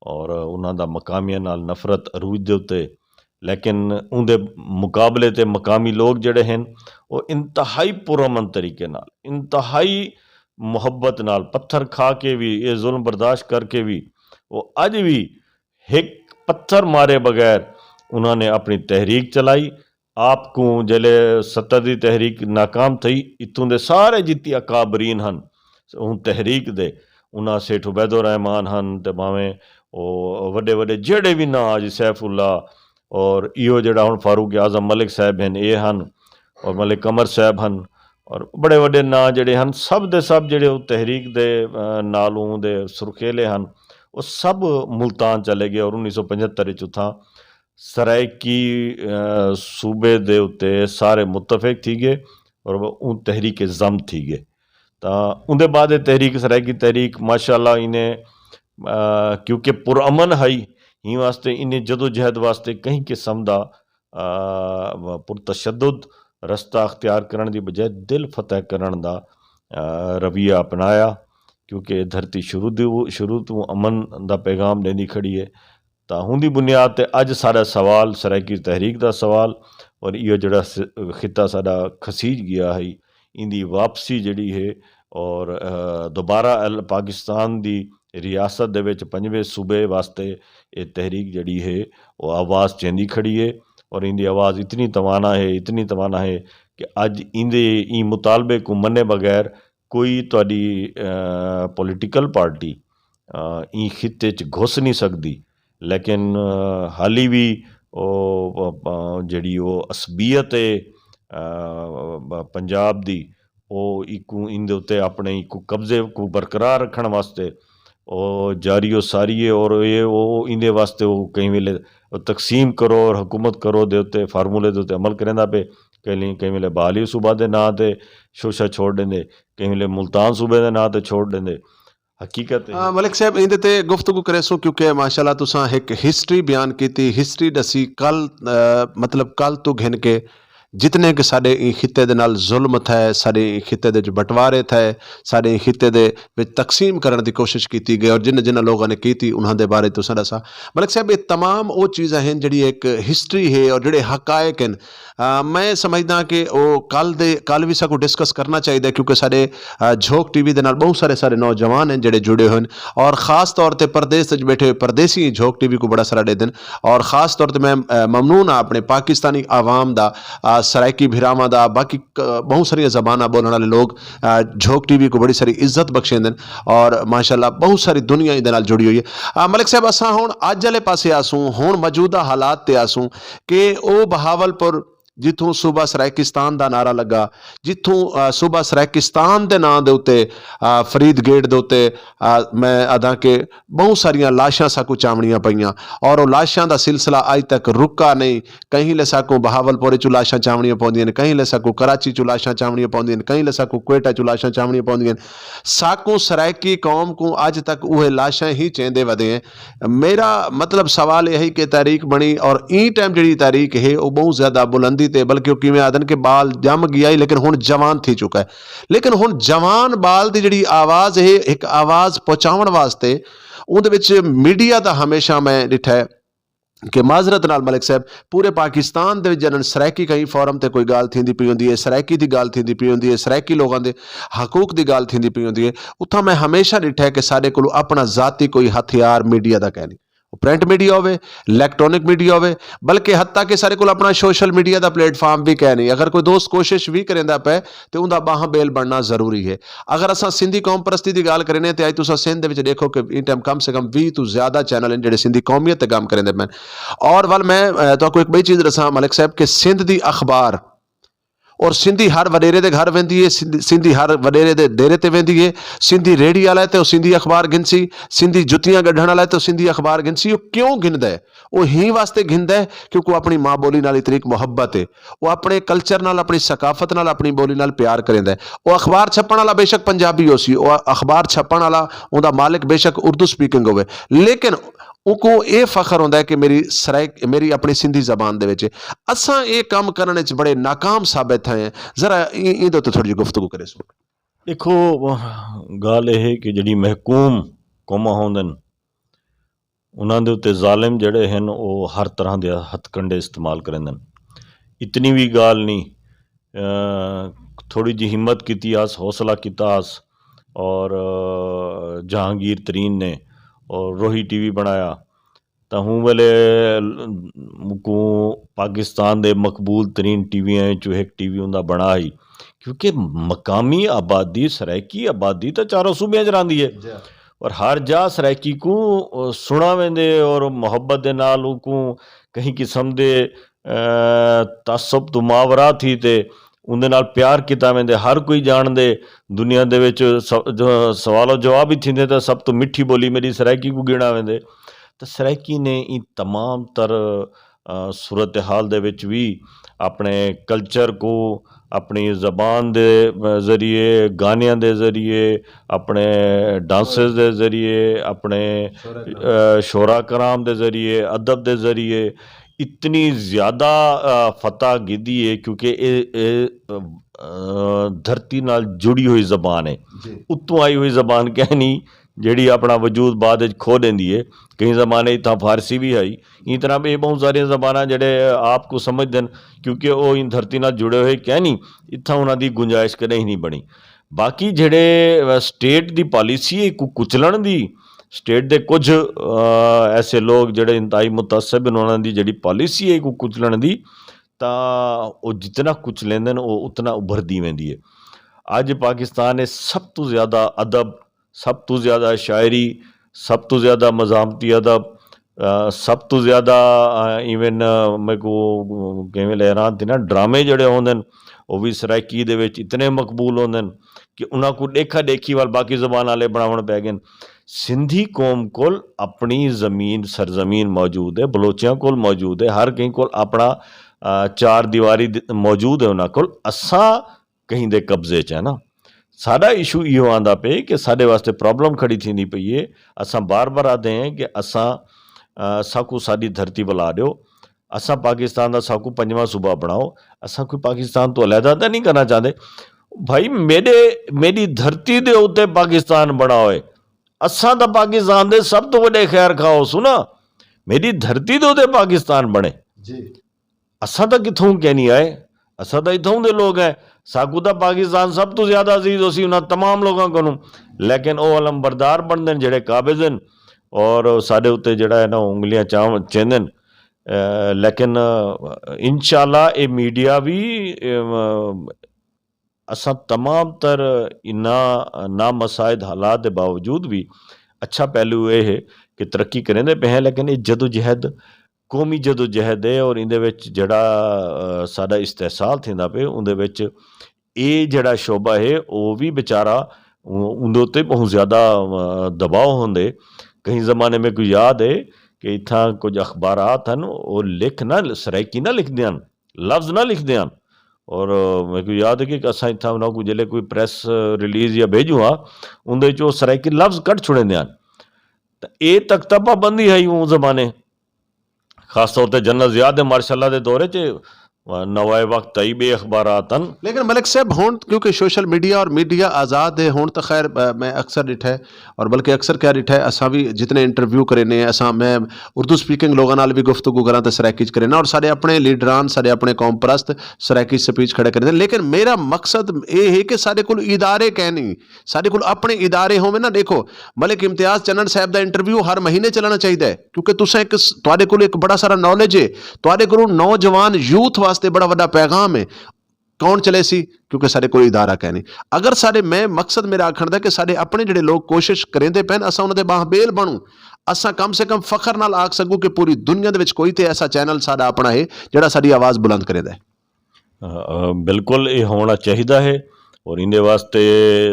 اور انہاں دا مقامیاں نال نفرت عروج دے اتے، لیکن اوندے مقابلے تے مقامی لوگ جڑے ہن، او انتہائی پرامن طریقے نال، انتہائی محبت نال، پتھر کھا کے بھی، یہ ظلم برداشت کر کے بھی، وہ اج بھی ایک پتھر مارے بغیر انہاں نے اپنی تحریک چلائی۔ آپ کو جلے ستر دی تحریک ناکام تھی، اتوں دے سارے جتی اکابرین ہن، ہن تحریک دے، انہاں سیٹھ عبید الرحمان ہن تے بھاویں او وڈے وڈے جڑے بھی نہ، حاجی سیف اللہ اور ایہو جڑا ہن فاروق اعظم ملک صاحب ہن، اے ہن اور ملک قمر صاحب ہن اور بڑے وڈے ناں جڑے ہن، سب دے سب جڑے او تحریک دے نالوں دے سرخیلے ہن، او سب ملتان چلے گئے اور انیس سو پچہتر وچ اتھاں سرائیکی صوبے دے اتے سارے متفق تھی گئے اور اون تحریک ضم تھی گئے۔ تاں اوندے بعد اے تحریک سرائیکی تحریک ماشاءاللہ انہیں کیونکہ پرامن ہائی، ہی واسطے انہیں جدوجہد واسطے کہیں قسم دا پرتشدد رستہ اختیار کرن دی بجائے دل فتح کرن دا رویہ اپنایا، کیونکہ دھرتی شروع تو امن دا پیغام دیندی کھڑی ہے۔ تاں ہوں دی بنیاد تے اج سارا سوال سرائیکی تحریک دا سوال، اور ایہو جڑا خطہ سارا کھسیج گیا ہے، ان دی واپسی جڑی ہے اور دوبارہ پاکستان دی ریاست دے وچ پنجویں صوبے واسطے یہ تحریک جڑی ہے وہ آواز چیندی کھڑی ہے۔ اور ان دی آواز اتنی توانا ہے، اتنی توانا ہے کہ اج ان دے این مطالبے کو منے بغیر کوئی تہاڈی پولیٹیکل پارٹی این خطے چ گھس نہیں سکدی۔ لیکن حالی وی جڑی او عصبیت ہے پنجاب دی، او ایکوں ان دے اتے اپنے ایکوں قبضے کو برقرار رکھن واسطے او جاری او ساری ہے۔ اور اے او ان دے واسطے او کئی ویلے تقسیم کرو اور حکومت کرو دے اتے فارمولے دے اتے عمل کریندا پے۔ کئی ویلے بالی صوبہ دے ناں تے شوشہ چھوڑ دیندے، کئی ویلے ملتان صوبے دے ناں تے چھوڑ دیندے۔ حقیقت ہے۔ ملک صاحب ایندے تے گفتگو کرے سو، کیونکہ ماشاءاللہ تساں ایک ہسٹری بیان کیتی، ہسٹری دسی کل، مطلب کل تو گھن کے جتنے کہ ساڈے ای خطے دے نال ظلم تھے، ساڈے ای خطے دے وچ بٹوارے تھے، ساڈے ای خطے دے وچ تقسیم کرن دی کوشش کیتی گئی اور جن جن لوگاں نے کیتی انہاں دے بارے تساں دسا۔ ملک صاحب یہ تمام او چیزاں ہیں جڑی ایک ہسٹری ہے اور جڑے حقائق ہیں۔ میں سمجھدا کہ او کل دے کل وی ساکو ڈسکس کرنا چاہیدا ہے، کیونکہ ساڈے جھوک ٹی وی دے نال بہت سارے سارے نوجوان ہیں جڑے جڑے ہوئے ہیں، اور خاص طور تے پردیس وچ بیٹھے ہوئے پردیسی جھوک ٹی وی کو بڑا سارا دے دن۔ اور خاص طور تے میں ممنون ہاں اپنے پاکستانی عوام دا، سرائیکی بھراواں دا، باقی بہت ساریاں زباناں بولن والے لوگ جھوک ٹی وی کو بڑی ساری عزت بخشیں دن۔ اور ماشاءاللہ بہت ساری دنیا دے نال جڑی ہوئی ہے۔ ملک صاحب اساں ہن اج والے پاسے آسوں، ہن موجودہ حالات تے آسوں کہ او بہاول پور جتھوں صوبہ سرائیکستان دا نعرہ لگا، جتھوں صوبہ سرائیکستان دے ناں دے اتے فرید گیٹ دے اتے میں ادا کہ بہت ساریاں لاشاں ساکو چاونیاں پئیاں، اور او لاشاں دا سلسلہ اج تک رکا نہیں۔ کہیں لے ساکو بہاول پور چ لاشاں چاونیاں پوندیاں نے، کہیں لے ساکو کراچی چ لاشاں چاونیاں پوندیاں نے، کہیں لے ساکو کوئٹہ چ لاشاں چاونیاں پوندیاں نے۔ ساکو سرائیکی قوم کو اج تک اوہ لاشاں ہی چیندے ودے ہیں۔ میرا مطلب سوال یہ ہے کہ تحریک بنی اور این ٹائم جڑی تحریک ہے وہ بہت زیادہ بلندی تے، بلکہ وہ کیویں آدن کہ بال جم گیا ہے لیکن ہن جوان تھی چکا ہے۔ لیکن ہن جوان بال دی جڑی آواز ہے ایک آواز پہنچاون واسطے اون دے وچ میڈیا دا ہمیشہ میں ڈٹھا ہے کہ معذرت نال ملک صاحب پورے پاکستان دے وچ جنن سرائیکی کہیں فورم تے کوئی گال تھیندی پی ہوندی ہے، سرائیکی دی گال تھیندی پی ہوندی ہے، سرائیکی لوگاں دے حقوق دی گال تھیندی پی ہوندی ہے، اتھاں میں ہمیشہ ڈٹھا ہے کہ ساڈے کولوں اپنا ذاتی کوئی ہتھیار میڈیا دا کہنی، پرنٹ میڈیا ہوے، الیکٹرانک میڈیا ہوے، بلکہ حتیٰ کہ ساڈے کول اپنا social media the plate form بھی کہنی۔ اگر کوئی دوست کوشش بھی کریندا پے تے اوندا باہاں بیل بننا ضروری ہے۔ اگر اساں سندھی قوم پرستی دی گال کرینے تے اج تساں سندھ دے وچ دیکھو کہ ان ٹائم کم سے کم ویہہ تو زیادہ چینل ہیں جڑے سندھی قومیت تے کام کریندے پن۔ اور ول میں تہاکوں ایک بڑی چیز دساں ملک صاحب کہ سندھ دی اخبار اور سندھی ہر وڈیرے دے گھر ویندی ہے، سندھی ہر وڈیرے دے ڈیرے تے ویندی ہے۔ سندھی ریڑھی والا ہے تے او سندھی اخبار گھنسی، سندھی جتیاں گڈھن والا ہے تے او سندھی اخبار گھنسی۔ او کیوں گھندا ہے؟ او ہی واسطے گھندا ہے کیونکہ او اپنی ماں بولی نال اتنی محبت ہے۔ او اپنے کلچر نال، اپنی ثقافت نال، اپنی بولی نال پیار کریندا ہے۔ او اخبار چھپن والا بے شک پنجابی ہو سی، او اخبار چھپن والا، اوندا مالک بے شک اردو سپیکنگ ہوے، لیکن اوکوں اے فخر ہوندا ہے کہ میری سرائیک، میری اپنی سندھی زبان دے وچ۔ اساں اے کم کرن وچ بڑے ناکام ثابت ہوئے ہیں۔ ذرا ایں، ایں دے تے تھوڑی جی گفتگو کرے سو۔ دیکھو، گل اے ہے کہ جڑی محکوم قوماں ہوندن، انہاں دے اُتے ظالم جڑے ہن، او ہر طرح دے ہتھ کنڈے استعمال کریندن۔ اتنی وی گال نہیں، اے، تھوڑی جی ہمت کیتی آس، حوصلہ کیتا آس، اور، اے، جہانگیر ترین نے اور روہی ٹی وی بنایا، تاں ہوں ویلے کو پاکستان دے مقبول ترین ٹی ویاں وچوں ایک ٹی وی ہوندا بنا ہی، کیونکہ مقامی آبادی، سرائیکی آبادی تاں چاروں صوبیاں چ راندی ہے۔ اور ہر جا سرائیکی کو، اے، سنا ویندے اور محبت دے نال کو کہیں قسم دے، اے، تعصب تو ماورا تھی تے اون دے نال پیار کیتا ویندے۔ ہر کوئی جان دے، دنیا دے وچ س-، جو سوال و جواب ہی تھیندے تے سب تو مٹھی بولی میری سرائیکی کو گنا ویندے۔ تے سرائیکی نے ان تمام تر، اے، صورتحال دے وچ وی اپنے کلچر کو، اپنی زبان دے ذریعے، گانیاں دے ذریعے، اپنے ڈانسز دے ذریعے، اپنے، اے، شعرا کرام دے ذریعے، ادب دے ذریعے اتنی زیادہ، اے، فتح گیدی ہے، کیونکہ اے، اے، اے، دھرتی نال جڑی ہوئی زبان ہے۔ اتوں آئی ہوئی زبان کہنی جیڑی اپنا وجود بعد وچ کھو دیندی ہے۔ کئی زمانے اتھاں فارسی بھی آئی۔ اس طرح بھی بہت ساریاں زباناں جڑے آپ کو سمجھ دین، کیونکہ او ان دھرتی نال جڑے ہوئے کہنی، اتھاں انہاں دی گنجائش کدے ہی نہیں بنی۔ باقی جڑے، اے، سٹیٹ دی پالیسی ہے کو کچلن دی، سٹیٹ دے کچھ، اے، ایسے لوگ جڑے انتہائی متعصب ہیں، انہاں دی جڑی پالیسی ہے کو کچلن دی، تاں او جتنا کچھ لیندے نے، او اتنا ابھردی ویندی ہے۔ اج پاکستان نے سب تو زیادہ ادب، سب تو زیادہ شاعری، سب تو زیادہ مزاحمتی ادب، آ، سب تو زیادہ، آ، ایون، آ، میں کو کیویں لے رہا تھی نا، ڈرامے جڑے ہوندے نے، او بھی سرائیکی دے وچ اتنے مقبول ہوندے نے کہ انہاں کو دیکھا دیکھی وال باقی زبان والے بناون پے گئے نے۔ سندھی قوم کول اپنی زمین، سرزمین موجود ہے، بلوچیاں کول موجود ہے، ہر کہیں کول اپنا، آ، چار دیواری د-، موجود ہے انہاں کول۔ اساں کہیں دے قبضے چ ہے نا۔ ساڈا ایشو ایہو آندا پے کہ ساڈے واسطے پرابلم کھڑی تھیندی پئی ہے۔ اساں بار بار آدھے ہیں کہ اساں، آ، ساکو ساڈی دھرتی بلا دیو، اساں پاکستان دا ساکو پنجواں صوبہ بناؤ۔ اساں کوئی پاکستان تو علیحدہ تاں نہیں کرنا چاہندے۔ بھائی، میرے، میری دھرتی دے اوتے پاکستان بنا ہوئے، اساں تاں پاکستان دے سب تو وڈے خیر خواہ ہو سنا۔ میری دھرتی دے اوتے پاکستان بنے۔ اساں تاں کتھوں کہنی آئے، اساں تاں اتھوں دے لوگ ہیں۔ ساکو تاں پاکستان سب تو زیادہ عزیز ہو سی انہاں تمام لوگاں کولوں۔ لیکن او علم بردار بندے نے جڑے قابض ہیں اور ساڈے اُتے جڑا ہے نا، انگلیاں چاون چیندے نے۔ اے، لیکن، اے، انشاءاللہ اے میڈیا بھی، اے، اساں تمام تر انہاں نامساعد حالات دے باوجود بھی اچھا پہلو اے ہے کہ ترقی کریندے پے ہیں، لیکن اے جدوجہد، قومی جدوجہد ہے اور ایندے وچ جڑا، آ، ساڈا استحصال تھیندا پے، اوندے وچ اے جڑا شعبہ ہے، او وی بیچارہ، او-، اوندے اُتے بہت زیادہ، آ، دباؤ ہوندے۔ کہیں زمانے میں کوئی یاد ہے کہ اتھاں کچھ اخبارات ہن، او لکھ نہ، سرائیکی نہ لکھ دیاں، لفظ نہ لکھ دیاں۔ اور، آ، میں کوئی یاد ہے کہ اساں اتھاں انہاں کو جلے کوئی پریس ریلیز یا بھیجو ہاں، اوندے وچ او سرائیکی لفظ کٹ چھڑے دیاں۔ تے اے تک تاں پابندی ہے اوں زمانے، خاص طور تے جنرل ضیاء دے مارشل لا دے دور وچ نوائے وقت تئی بے اخبارات ہن۔ لیکن ملک صاحب، ہن کیونکہ سوشل میڈیا اور میڈیا آزاد ہے، ہن تو خیر، آ، میں اکثر ڈٹھا ہے، اور بلکہ اکثر کیا ڈٹھا ہے، اساں بھی جتنے انٹرویو کرے نے، اساں، میں اردو سپیکنگ لوگاں نال بھی گفتگو کراں تے سرائیکی چ کرے نا، اور سارے اپنے لیڈران، سارے اپنے قوم پرست سرائیکی سپیچ کھڑے کرے نے۔ لیکن میرا مقصد اے ہے کہ سارے کول ادارے کہیں نہیں، ساڈے کول اپنے ادارے ہووے نا۔ دیکھو، ملک امتیاز چنن صاحب دا انٹرویو ہر مہینے چلنا چاہیدا ہے، کیونکہ تساں ایک س-، تہاڈے کول ایک بڑا سارا نالج ہے، تہاڈے کولوں نوجوان یوتھ واسطے بڑا وڈا پیغام ہے۔ کون چلے سی؟ کیونکہ ساڈے کول ادارہ کہیں نہیں۔ اگر ساڈے، میں مقصد میرا آکھن دا کہ ساڈے اپنے جڑے لوگ کوشش کریندے پین، اساں انہاں دے باہ بیل بنوں، اساں کم سے کم فخر نال آکھ سکوں کہ پوری دنیا دے وچ کوئی تے ایسا چینل ساڈا اپنا ہے جڑا ساڈی آواز بلند کریندا ہے۔ آ، آ، بالکل، یہ ہونا چاہیدا ہے۔ اور اندے واسطے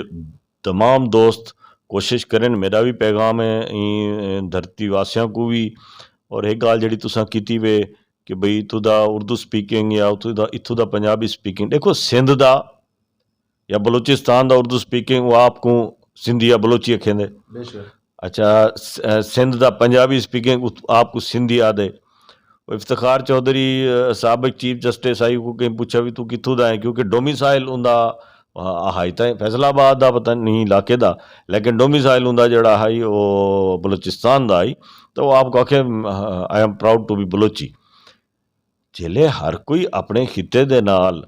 تمام دوست کوشش کرن، میرا بھی پیغام ہے ایں دھرتی واسیاں کو بھی۔ اور ایک گال جڑی تساں کیتی وے کہ بھئی اتھوں دا اردو سپیکنگ یا اتھوں دا، اتھوں دا پنجابی سپیکنگ، دیکھو سندھ دا یا بلوچستان دا اردو سپیکنگ، وہ آپ کو سندھی یا بلوچی اکھیں دے۔ اچھا، س- اے، سندھ دا پنجابی سپیکنگ، آپ کو سندھی آدھے۔ افتخار چوہدری، اے، سابق چیف جسٹس آئی کو کہیں پوچھا بھی تو کتھوں دا ہے، کیونکہ ڈومیسائل ہوندا، آ، ہائی تاں فیصل آباد دا، پتہ نہیں علاقے دا، لیکن ڈومیسائل ہوندا جڑا ہائی، او بلوچستان دا ہائی۔ تو آپ کو آکھے، I am proud to be Balochi. جیلے ہر کوئی اپنے خطے دے نال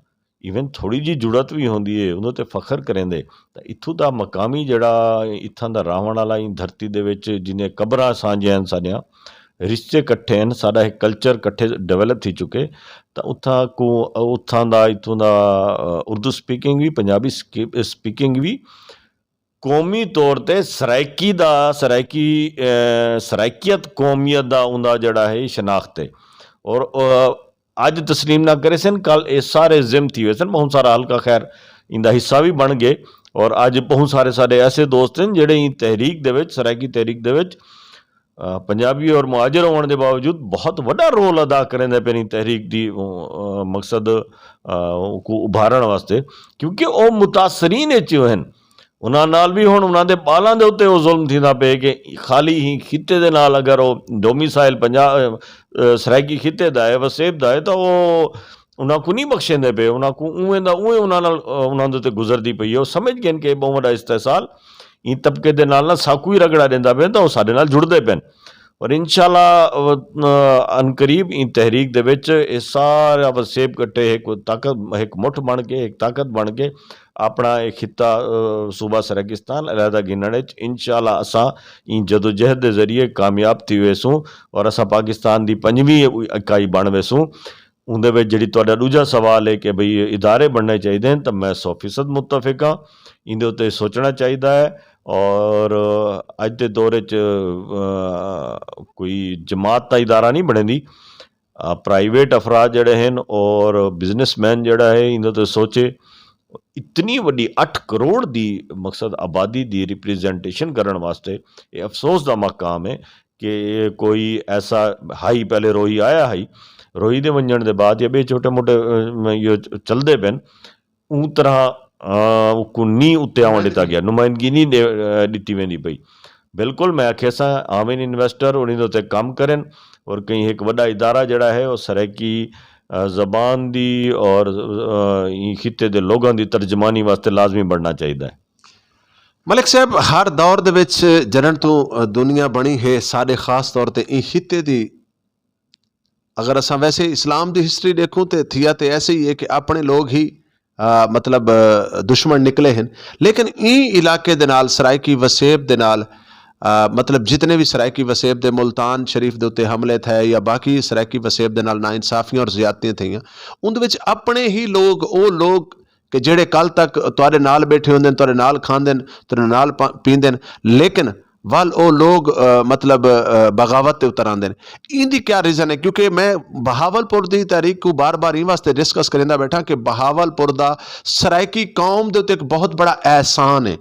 ایون تھوڑی جی جڑت وی ہوندی ہے، اندے تے فخر کریندے۔ تے اتھوں دا مقامی جڑا اتھاں دا راہون والا، ایں دھرتی دے وچ جنہیں قبراں سانجیاں ہن، ساڈیاں رشتے کٹھے ہن، ساڈا ایک کلچر کٹھے ڈیولپ تھی چکے۔ تے اتھاں کو اتھاں دا اتھوں دا اردو سپیکنگ وی، پنجابی سپیکنگ وی، قومی طور تے سرائیکی دا سرائیکی سرائیکیت قومیت دا اوندا جڑا ہے شناخت ہے۔ اور اج تسلیم نہ کرے سن، کل اے سارے ضم تھی ہوئے سن، بہت سارا حلقہ خیر ایندا حصہ بھی بن گئے۔ اور اج بہت سارے سارے ایسے دوست ہیں جڑے این تحریک دے وچ، سرائیکی تحریک دے وچ پنجابی اور مہاجر ہون دے باوجود بہت وڈا رول ادا کریں دے پے نی تحریک دی مقصد کو ابھارن واسطے، کیونکہ او متاثرین اچ ہن۔ انہاں نال وی ہن انہاں دے بالاں دے اتے او ظلم تھیندا پے کہ خالی ہی خطے دے نال اگر او ڈومیسائل پنجاب سرائیکی خطے دا ہے، وسیب دا ہے، تاں او انہاں کو نہیں بخشیندے پے، انہاں کو اوویں دا اوویں انہاں نال انہاں دے اتے گزردی پئی ہے۔ او سمجھ گئے کہ بہت وڈا استحصال این طبقے دے نال نہ ساکو ہی رگڑا دیندا پے، تاں او ساڈے نال جڑدے پے۔ اور انشاءاللہ ان قریب ان تحریک دے وچ اے سارا وسیب کٹے ایک طاقت، ایک مٹھ بن کے، ایک طاقت بن کے اپنا ایک خطہ صوبہ سرکستان علیحدہ گھنن وچ انشاءاللہ اساں ان جدوجہد دے ذریعے کامیاب تھی ویسوں۔ اور اساں پاکستان دی پنجویں اکائی بن ویسوں۔ اوندے وچ جڑی تہاڈا دوجا سوال ہے کہ بھئی ادارے بننے چاہیدے ہیں، تاں میں سو فیصد متفق ہاں۔ ایندے اتے سوچنا چاہیدا ہے۔ اور اج دے دور وچ کوئی جماعت دا ادارہ نہیں بنے دی۔ پرائیویٹ افراد جڑے ہیں اور بزنس مین جڑا ہے، ایندے اتے سوچے۔ اتنی وڈی اٹھ کروڑ دی مقصد آبادی دی ریپریزنٹیشن کرن واسطے یہ افسوس دا مقام ہے کہ کوئی ایسا ہائی، پہلے روہی آیا ہائی، روہی دے ونجن دے بعد یا بے چھوٹے موٹے چلدے پین، اون طرح کو نہیں اتیاون دیتا گیا، نمائندگی نہیں دتی ویندی پئی۔ بالکل میں آکھیا سا آویں انویسٹر اور انہوں تے کام کرن، اور کہیں ایک وڈا ادارہ جڑا ہے وہ سرائیکی زبان دی اور خطے دے لوگوں دی ترجمانی واسطے لازمی بننا چاہیدا ہے۔ ملک صاحب، ہر دور دے وچ جنن تو دنیا بنی ہے، ساڈے خاص طور تے این خطے دی اگر اساں ویسے اسلام دی ہسٹری دیکھوں تے تھیا تے ایسے ہی ہے کہ اپنے لوگ ہی مطلب دشمن نکلے ہیں۔ لیکن این علاقے دے نال، سرائیکی وسیب دے نال، مطلب جتنے بھی سرائیکی وسیب دے ملتان شریف دے اتے حملے تھے یا باقی سرائیکی وسیب دے نال ناانصافیاں اور زیادتیاں تھیاں، ان دے وچ اپنے ہی لوگ، او لوگ کہ جڑے کل تک تہاڈے نال بیٹھے ہوندے نے، تہاڈے نال کھاندے نے، تہاڈے نال پیندے نے، لیکن ول او لوگ مطلب بغاوت تے اتر آندے نے۔ ایندی کیا ریزن ہے؟ کیونکہ میں بہاول پور دی تحریک کو بار بار این واسطے ڈسکس کریندا بیٹھا کہ بہاول پور دا سرائیکی قوم دے اتے ایک بہت بڑا احسان ہے۔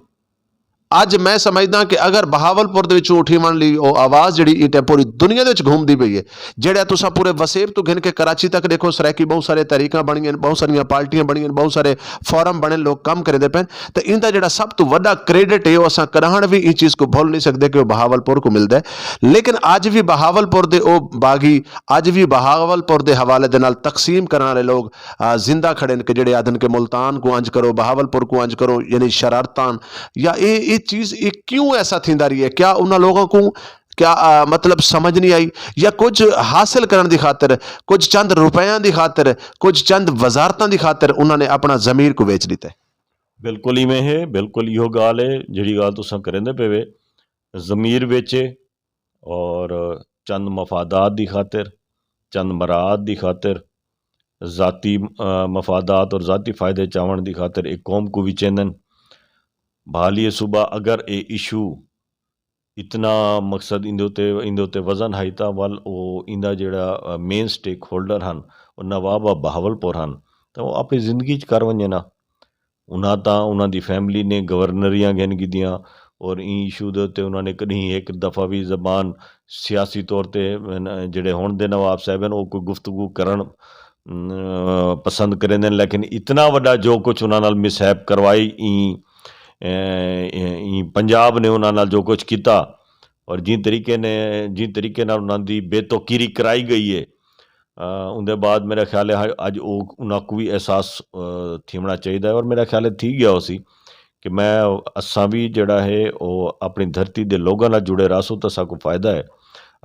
اج میں سمجھدا کہ اگر بہاول پور دے وچوں اٹھی من لی او آواز جڑی ایٹ ہے پوری دنیا دے وچ گھومدی پئی ہے، جڑا تساں پورے وسیب تو گھن کے کراچی تک دیکھو، سرائیکی بہت سارے تحریکاں بنیاں، بہت ساریاں پارٹیاں بنیاں، بہت سارے فورم بنے، لوگ کم کریندے پین۔ تے ایندا جڑا سب تو وڈا کریڈٹ ہے، او اساں کداہن وی این چیز کو بھول نہیں سکدے کہ او بہاول پور کو ملدا ہے۔ لیکن اج وی بہاول پور دے او باغی، اج وی بہاول پور دے حوالے دے نال تقسیم کرن والے لوگ زندہ کھڑے نے کہ جڑے آدھن کہ ملتان کو انج کرو، بہاول پور کو انج کرو، یعنی شرارتان یا اے اے چیز اے کیوں ایسا تھیندا رہی ہے؟ کیا انہاں لوگوں کو کیا مطلب سمجھ نہیں آئی، یا کچھ حاصل کرن دی خاطر، کچھ چند روپیاں دی خاطر، کچھ چند وزارتاں دی خاطر انہاں نے اپنا ضمیر کو ویچ لیتا ہے؟ بالکل ایویں ہے، بالکل ایہو گال ہے جڑی گال تساں کریندے پے وے۔ ضمیر ویچے اور چند مفادات دی خاطر، چند مراعات دی خاطر، ذاتی مفادات اور ذاتی فائدے چاون دی خاطر ایک قوم کو ویچیندن۔ بحالی صوبہ اگر اے ایشو اتنا مقصد ایندے اتے وزن ہائی تاں ول او ایندا جڑا مین سٹیک ہولڈر ہن، او نواب بہاول پور ہن، تاں او اپنی زندگی چ کر ونجے نا۔ انہاں تاں انہاں دی فیملی نے گورنریاں گھن گھدیاں، اور این ایشو دے اتے انہاں نے کدی ایک دفعہ وی زبان سیاسی طور تے جڑے ہن دے نواب صاحب ہن او کوئی گفتگو کرن پسند کریندے نے، لیکن اتنا وڈا جو کچھ انہاں نال مسہیپ کروائی، این پنجاب نے انہاں نال جو کچھ کیتا، اور جن طریقے نے جن طریقے نال انہاں دی بے توقیری کرائی گئی ہے، اندے بعد میرا خیال ہے اج انہاں کو بھی احساس تھیونا چاہیدا ہے، اور میرا خیال ہے تھی گیا ہو سی کہ میں اساں بھی جڑا ہے او اپنی دھرتی دے لوگاں نال جڑے رہسوں تاں ساکوں فائدہ ہے۔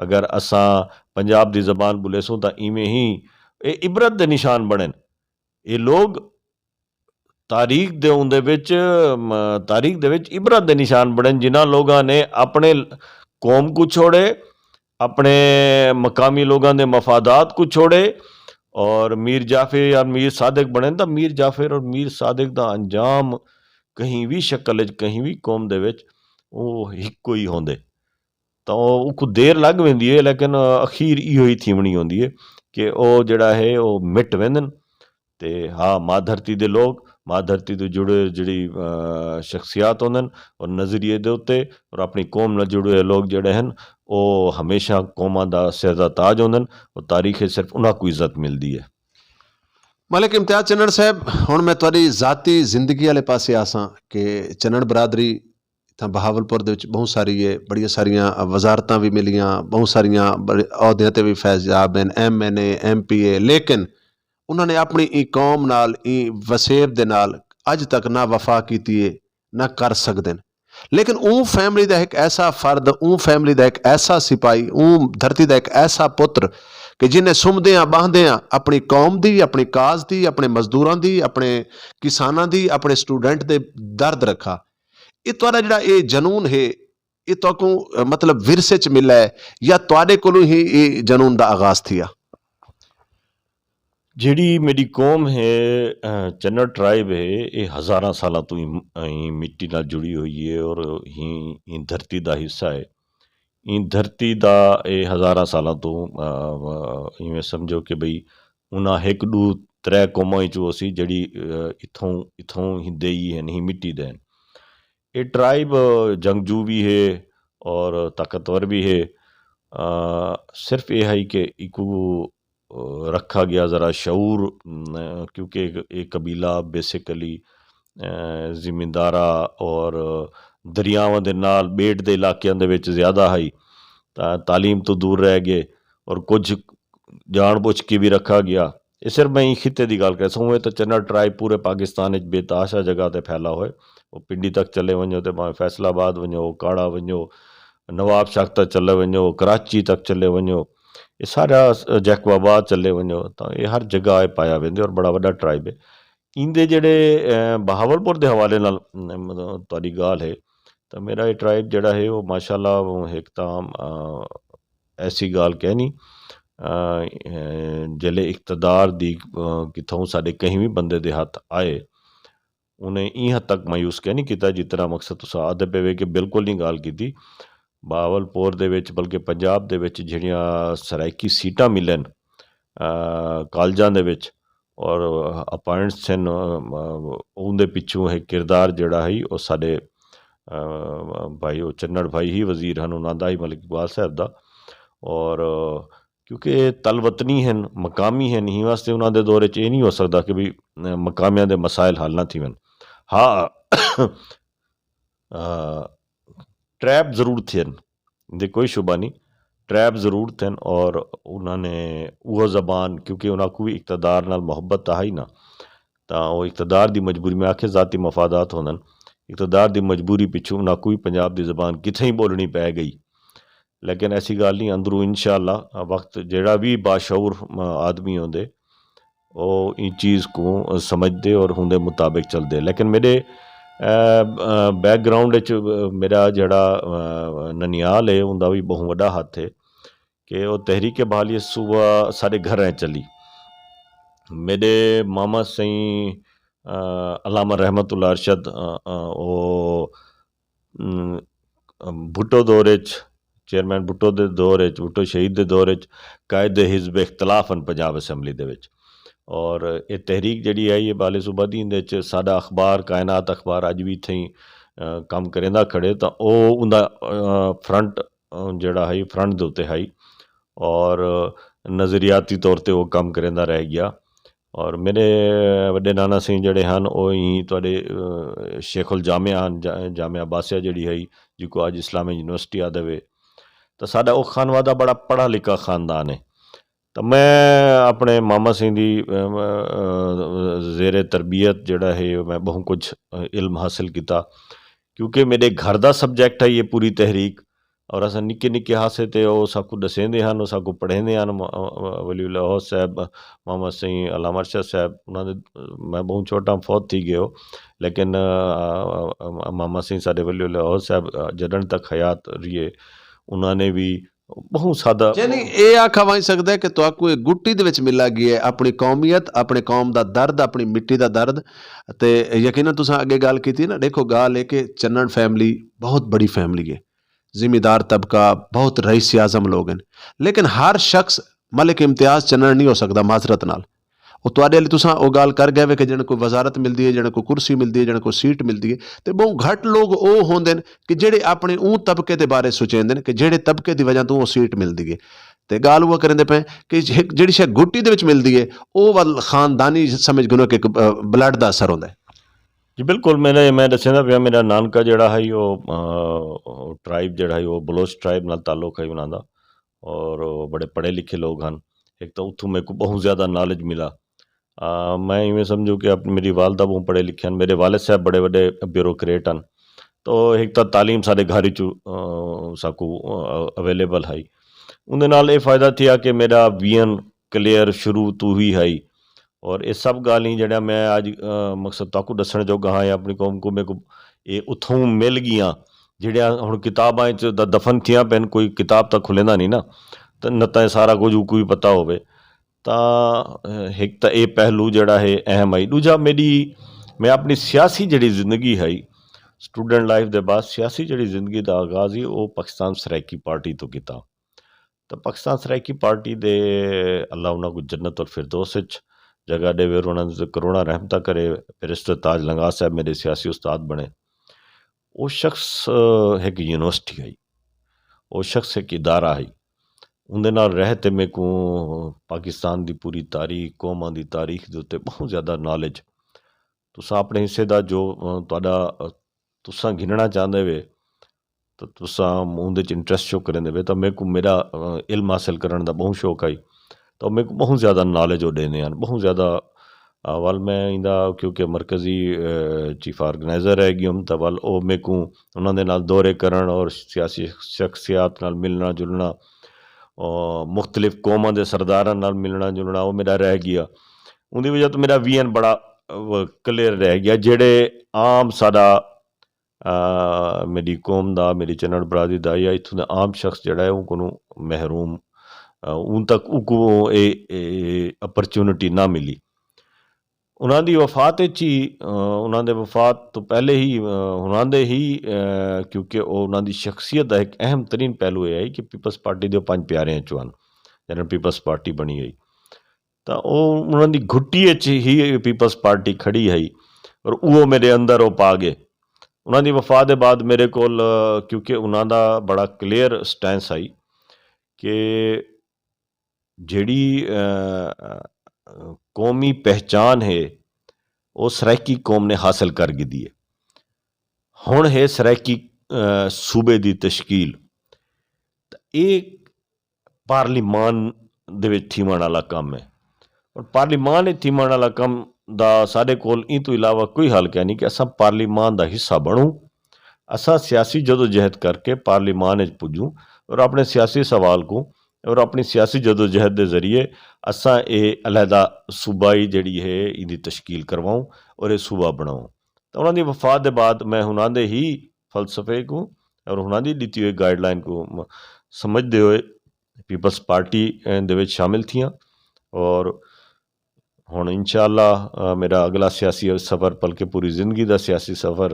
اگر اساں پنجاب دی زبان بھلیسوں تاں ایویں ہی اے عبرت دے نشان بنن۔ اے لوگ تاریخ دے اوندے وچ تاریخ دے وچ عبرت دے نشان بنن، جنہاں لوگاں نے اپنے قوم کو چھوڑے، اپنے مقامی لوگاں دے مفادات کو چھوڑے، اور میر جعفر یا میر صادق بنن تاں میر جعفر اور میر صادق دا انجام کہیں وی شکل وچ کہیں وی قوم دے وچ او ہکو ہی ہوندے۔ تاں او کو دیر لگ ویندی ہے، لیکن اخیر ایہو ہی تھیونی ہوندی ہے کہ او جڑا ہے او مٹ ویندن۔ تے ہاں، ماں دھرتی دے لوگ، ماں دھرتی دے جڑے جڑی شخصیات ہوندن اور نظریے دے اتے اور اپنی قوم نال جڑے ہوئے لوگ جڑے ہن، او ہمیشہ قوماں دا سر دا تاج ہوندن۔ اور تاریخ صرف انہاں کو عزت ملدی ہے۔ ملک امتیاز چنڑ صاحب، ہن میں تہاڈی ذاتی زندگی والے پاسے آساں کہ چنڑ برادری تاں بہاولپور دے وچ بہت ساری ہے، بڑیاں ساریاں وزارتاں وی ملیاں، بہت ساریاں بڑے عہدیاں تے وی فیض یاب ہن، ایم این اے، ایم پی اے، لیکن انہاں نے اپنی ای قوم نال، ای وسیب دے نال اج تک نہ وفا کیتی ہے، نہ کر سکدے نے۔ لیکن اون فیملی دا ایک ایسا فرد، اون فیملی دا ایک ایسا سپاہی، اون دھرتی دا ایک ایسا پتر کہ جن نے سمدیاں باہدیاں اپنی قوم دی، اپنی کاز دی، اپنے مزدوراں دی، اپنے کساناں دی، اپنے سٹوڈنٹ دے درد رکھا۔ یہ تہاڈا جڑا یہ جنون ہے، یہ تہاکوں مطلب ورثے چ ملا ہے یا تہاڈے کولوں ہی یہ جنون دا آغاز تھیا؟ جیڑی میری قوم ہے، چنر ٹرائب ہے، یہ ہزاراں سالاں تو ہی مٹی نال جڑی ہوئی ہے اور ہی دھرتی دا حصہ ہے۔ این دھرتی دا یہ ہزاراں سالاں تو ایویں سمجھو کہ بھئی انہاں ایک دو ترے قوماں وچوں اسی جڑی اتھوں اتھوں ہی دیئی ہے، نہیں مٹی دین۔ یہ ٹرائب جنگجو بھی ہے اور طاقتور بھی ہے۔ صرف یہ ہے کہ ایکو رکھا گیا ذرا شعور، کیونکہ ایک قبیلہ بیسیکلی زمیندارہ اور دریاواں دے نال بیٹ دے علاقیاں دے وچ زیادہ ہائی، تعلیم تو دور رہ گئے اور کچھ جان بوجھ کے بھی رکھا گیا۔ یہ صرف میں خطے دی گل کر سکوں، یہ تو چنر ٹرائب پورے پاکستان وچ بے تحاشا جگہ تے پھیلا ہوئے۔ وہ پنڈی تک چلے ونجو تے بھاویں فیصل آباد ونجو، کاڑا ونجو، نواب شاہ تک چلے ونجو، کراچی تک چلے ونجو، یہ سارا جیکب آباد چلے ونجو، تو یہ ہر جگہ یہ پایا ویندے اور بڑا وڈا ٹرائب ہے۔ ایندے جڑے بہاولپور دے حوالے نال تہاڈی گال ہے، تو میرا یہ ٹرائب جڑا ہے وہ ماشاءاللہ ایک تام ایسی گال کہنی جلے اقتدار دی کتھوں ساڈے کہیں بھی بندے دے ہاتھ آئے، انہیں ای حد تک مایوس کہنی کیتا جتنا مقصد تساں آدھے پے وے کہ بالکل نہیں گال کیتی۔ بہاولپور دے وچ بلکہ پنجاب دے وچ جڑیاں سرائیکی سیٹاں ملن کالجاں دے وچ اور اپوائنٹس ہن، اوندے پچھوں ایک کردار جڑا ہے او ساڈے بھائی او چنڑ بھائی ہی وزیر ہن، انہاں دا ہی ملک اقبال صاحب دا۔ اور کیونکہ تل وطنی ہن، مقامی ہن، ہی واسطے انہاں دے دور وچ یہ نہیں ہو سکدا کہ بھی مقامیاں دے مسائل حل نہ تھیون۔ ہاں، ٹریپ ضرور تھے، دے کوئی شبہ نہیں، ٹریپ ضرور تھے۔ اور انہاں نے وہ زبان، کیونکہ انہاں کو بھی اقتدار نال محبت آ ہی نہ، تاں وہ اقتدار دی مجبوری میں آکھے ذاتی مفادات ہوندن، اقتدار دی مجبوری پچھوں انہاں کو بھی پنجاب دی زبان کتھے ہی بولنی پے گئی۔ لیکن ایسی گل نہیں، اندروں انشاءاللہ وقت جیڑا بھی باشعور آدمی ہوندے، او ان چیز کو سمجھ دے اور ہوندے مطابق چل دے۔ لیکن میرے بیک گراؤنڈ وچ میرا جڑا ننیال ہے، اوندا بھی بہت وڈا ہاتھ ہے کہ او تحریک بحالی صوبہ سارے گھر ہیں چلی۔ میرے ماما سائیں علامہ رحمت اللہ ارشد، او بھٹو دور وچ، چیئرمین بھٹو دے دور وچ، بھٹو شہید دے دور وچ قائد حزب اختلاف ہن پنجاب اسمبلی دے وچ۔ اور یہ تحریک جڑی ہے یہ بالے صوبہ دی، اندے وچ ساڈا اخبار کائنات اخبار اج بھی تھیں کم کریندا کھڑے، تاں او اوندا فرنٹ جڑا ہے فرنٹ دے اتے ہے اور نظریاتی طور تے وہ کم کریندا رہ گیا۔ اور میرے وڈے نانا سائیں جڑے ہن، او ہی تواڈے شیخ الجامعہ ہن، جامعہ عباسیہ جڑی ہے، جی کو اج اسلامک یونیورسٹی آدھے وے۔ تو ساڈا او خانوادہ بڑا پڑھا لکھا خاندان ہے۔ تو میں اپنے ماما سنگھ دی زیر تربیت جڑا ہے میں بہت کچھ علم حاصل کیتا، کیونکہ میرے گھر دا سبجیکٹ ہے یہ پوری تحریک۔ اور اساں نکے نکے ہاسے تے او ساکو دسیندے ہن، او ساکو پڑھیندے ہن۔ ولی اللہ صاحب، محمد سائیں علامہ ارشد صاحب، انہاں دے میں بہت چھوٹا فوت تھی گئے ہو، لیکن ماما سائیں ساڈے ولی اللہ صاحب جدن تک حیات رہیے، انہاں نے بھی بہت سادہ۔ یعنی اے آکھا ونج سکدا ہے کہ تہاکوں اے گٹی دے وچ ملا گیا ہے، اپنی قومیت، اپنے قوم دا درد، اپنی مٹی دا درد۔ تے یقیناً تساں اگے گل کیتی نا، دیکھو گل اے کہ چنن فیملی بہت بڑی فیملی ہے، زمیندار طبقہ، بہت رئیس اعظم لوگ ہیں، لیکن ہر شخص ملک امتیاز چنن نہیں ہو سکدا معذرت نال۔ او تہاڈے لئی تساں او گل کر گئے وے کہ جنہاں کوئی وزارت ملدی ہے، جنہاں کوئی کرسی ملدی ہے، جنہاں کوئی سیٹ ملدی ہے، تے بہوں گھٹ لوگ او ہوندے نے کہ جڑے اپنے اون طبقے دے بارے سوچیندے نے کہ جڑے طبقے دی وجہ توں او سیٹ ملدی ہے۔ تے گل او کریندے پے کہ جڑی شے گٹی دے وچ ملدی ہے، او ول خاندانی سمجھ گنو کہ بلڈ دا اثر ہوندا ہے۔ جی بالکل، میں نے میں دسیندا پیا، میرا نانکا جڑا ہے او ٹرائب جڑا ہے او بلوچ ٹرائب نال تعلق ہے انہاں دا، اور بڑے پڑھے لکھے لوگ ہن۔ ایک تو اتھوں میرے کو بہت زیادہ نالج ملا۔ میں ایویں سمجھوں کہ میری والدہ بہت پڑھے لکھے ہن، میرے والد صاحب بڑے بڑے بیوروکریٹ ہن۔ تو ایک تو تعلیم سارے گھر چ ساکو اویلیبل ہائی۔ اندے نال یہ فائدہ تھیا کہ میرا ویژن کلیئر شروع تو ہی ہائی۔ اور یہ سب گالیں جڑا میں اج مقصد تاکو دسن جو گاہاں اپنی قوم کو میرے کو یہ اتھوں مل گیاں، جڑیاں ہن کتاباں وچ دفن تھیاں پین، کوئی کتاب تک کھلیندا نہیں نا، تے نہ تاں سارا کچھ کوئی پتہ ہووے۔ تاں ایک تاں اے پہلو جڑا ہے اہم آئی۔ دوجا میری، میں اپنی سیاسی جڑی زندگی ہے، سٹوڈنٹ لائف دے بعد سیاسی جڑی زندگی دا آغاز ہی وہ پاکستان سرائیکی پارٹی تو کیتا۔ تے پاکستان سرائیکی پارٹی دے، اللہ انہاں کو جنت الفردوس وچ جگہ دے، اور انہاں دے کروڑاں رحمتہ کرے، بیرسٹر تاج لنگا صاحب میرے سیاسی استاد بنے۔ وہ شخص ایک یونیورسٹی آئی، وہ شخص ایک ادارہ آئی۔ اندے نال رہ تے میرے کو پاکستان دی پوری تاریخ، قوماں دی تاریخ دے اُتے بہت زیادہ نالج۔ تساں اپنے حصے دا جو تہاڈا تساں گھننا چاہندے وے، تو تساں اون دے انٹرسٹ شو کریں دے وے، تو میرے کو میرا علم حاصل کرن دا بہت شوق آئی۔ تو میرے کو بہت زیادہ نالج ہو دینے ہیں، بہت زیادہ۔ ول میں ایندا کیونکہ مرکزی چیف آرگنائزر رہ گیا ہوں، تو ول او میرے کو انہاں دے نال دورے کرن اور سیاسی شخصیات نال ملنا جلنا، مختلف قوماں دے سرداراں نال ملنا جلنا، وہ میرا رہ گیا۔ اون دی وجہ تو میرا ویژن بڑا کلیئر رہ گیا۔ جڑے عام ساڈا میری قوم دا، میری چنڑ برادری دا یا اتھوں دا عام شخص جڑا ہے، اون کو محروم، اون تک اون کو اے اپرچونٹی نہ ملی۔ انہاں دی وفات وچ ہی، انہاں دے وفات تو پہلے ہی، انہاں دے ہی، کیونکہ او انہاں دی شخصیت دا ایک اہم ترین پہلو یہ ہے کہ پیپلز پارٹی دے پنج پیارے چوں ہن، جنہاں پیپلز پارٹی بنی گئی۔ تاں او انہاں دی گھٹی وچ ہی پیپلز پارٹی کھڑی ہے اور او میرے اندر او پا گئے۔ انہاں دی وفات دے بعد میرے کول، کیونکہ انہاں دا بڑا کلیئر سٹینس آئی کہ جیڑی قومی پہچان ہے، او سرائیکی قوم نے حاصل کر گئی ہے۔ ہن ہے سرائیکی صوبے دی تشکیل۔ تاں ایک پارلیمان دے وچ تھیوݨ والا کم ہے۔ اور پارلیمان وچ تھیوݨ والا کم دا ساݙے کول ایں توں علاوہ کوئی حل کائنی کہ اساں پارلیمان دا حصہ بݨوں، اساں سیاسی جدوجہد کر کے پارلیمان وچ پڄوں اور اپݨے سیاسی سوال کوں اور اپݨی سیاسی جدوجہد دے ذریعے اساں اے علیحدہ صوبائی جڑی ہے ایندی تشکیل کرواؤں اور اے صوبہ بݨاؤں۔ تاں انہاں دی وفات دے بعد میں انہاں دے ہی فلسفے کو اور انہاں دی ݙتی ہوئی گائیڈ لائن کو سمجھدے ہوئے پیپلز پارٹی دے وچ شامل تھیاں۔ اور ہن انشاءاللہ میرا اگلا سیاسی سفر، بلکہ پوری زندگی دا سیاسی سفر،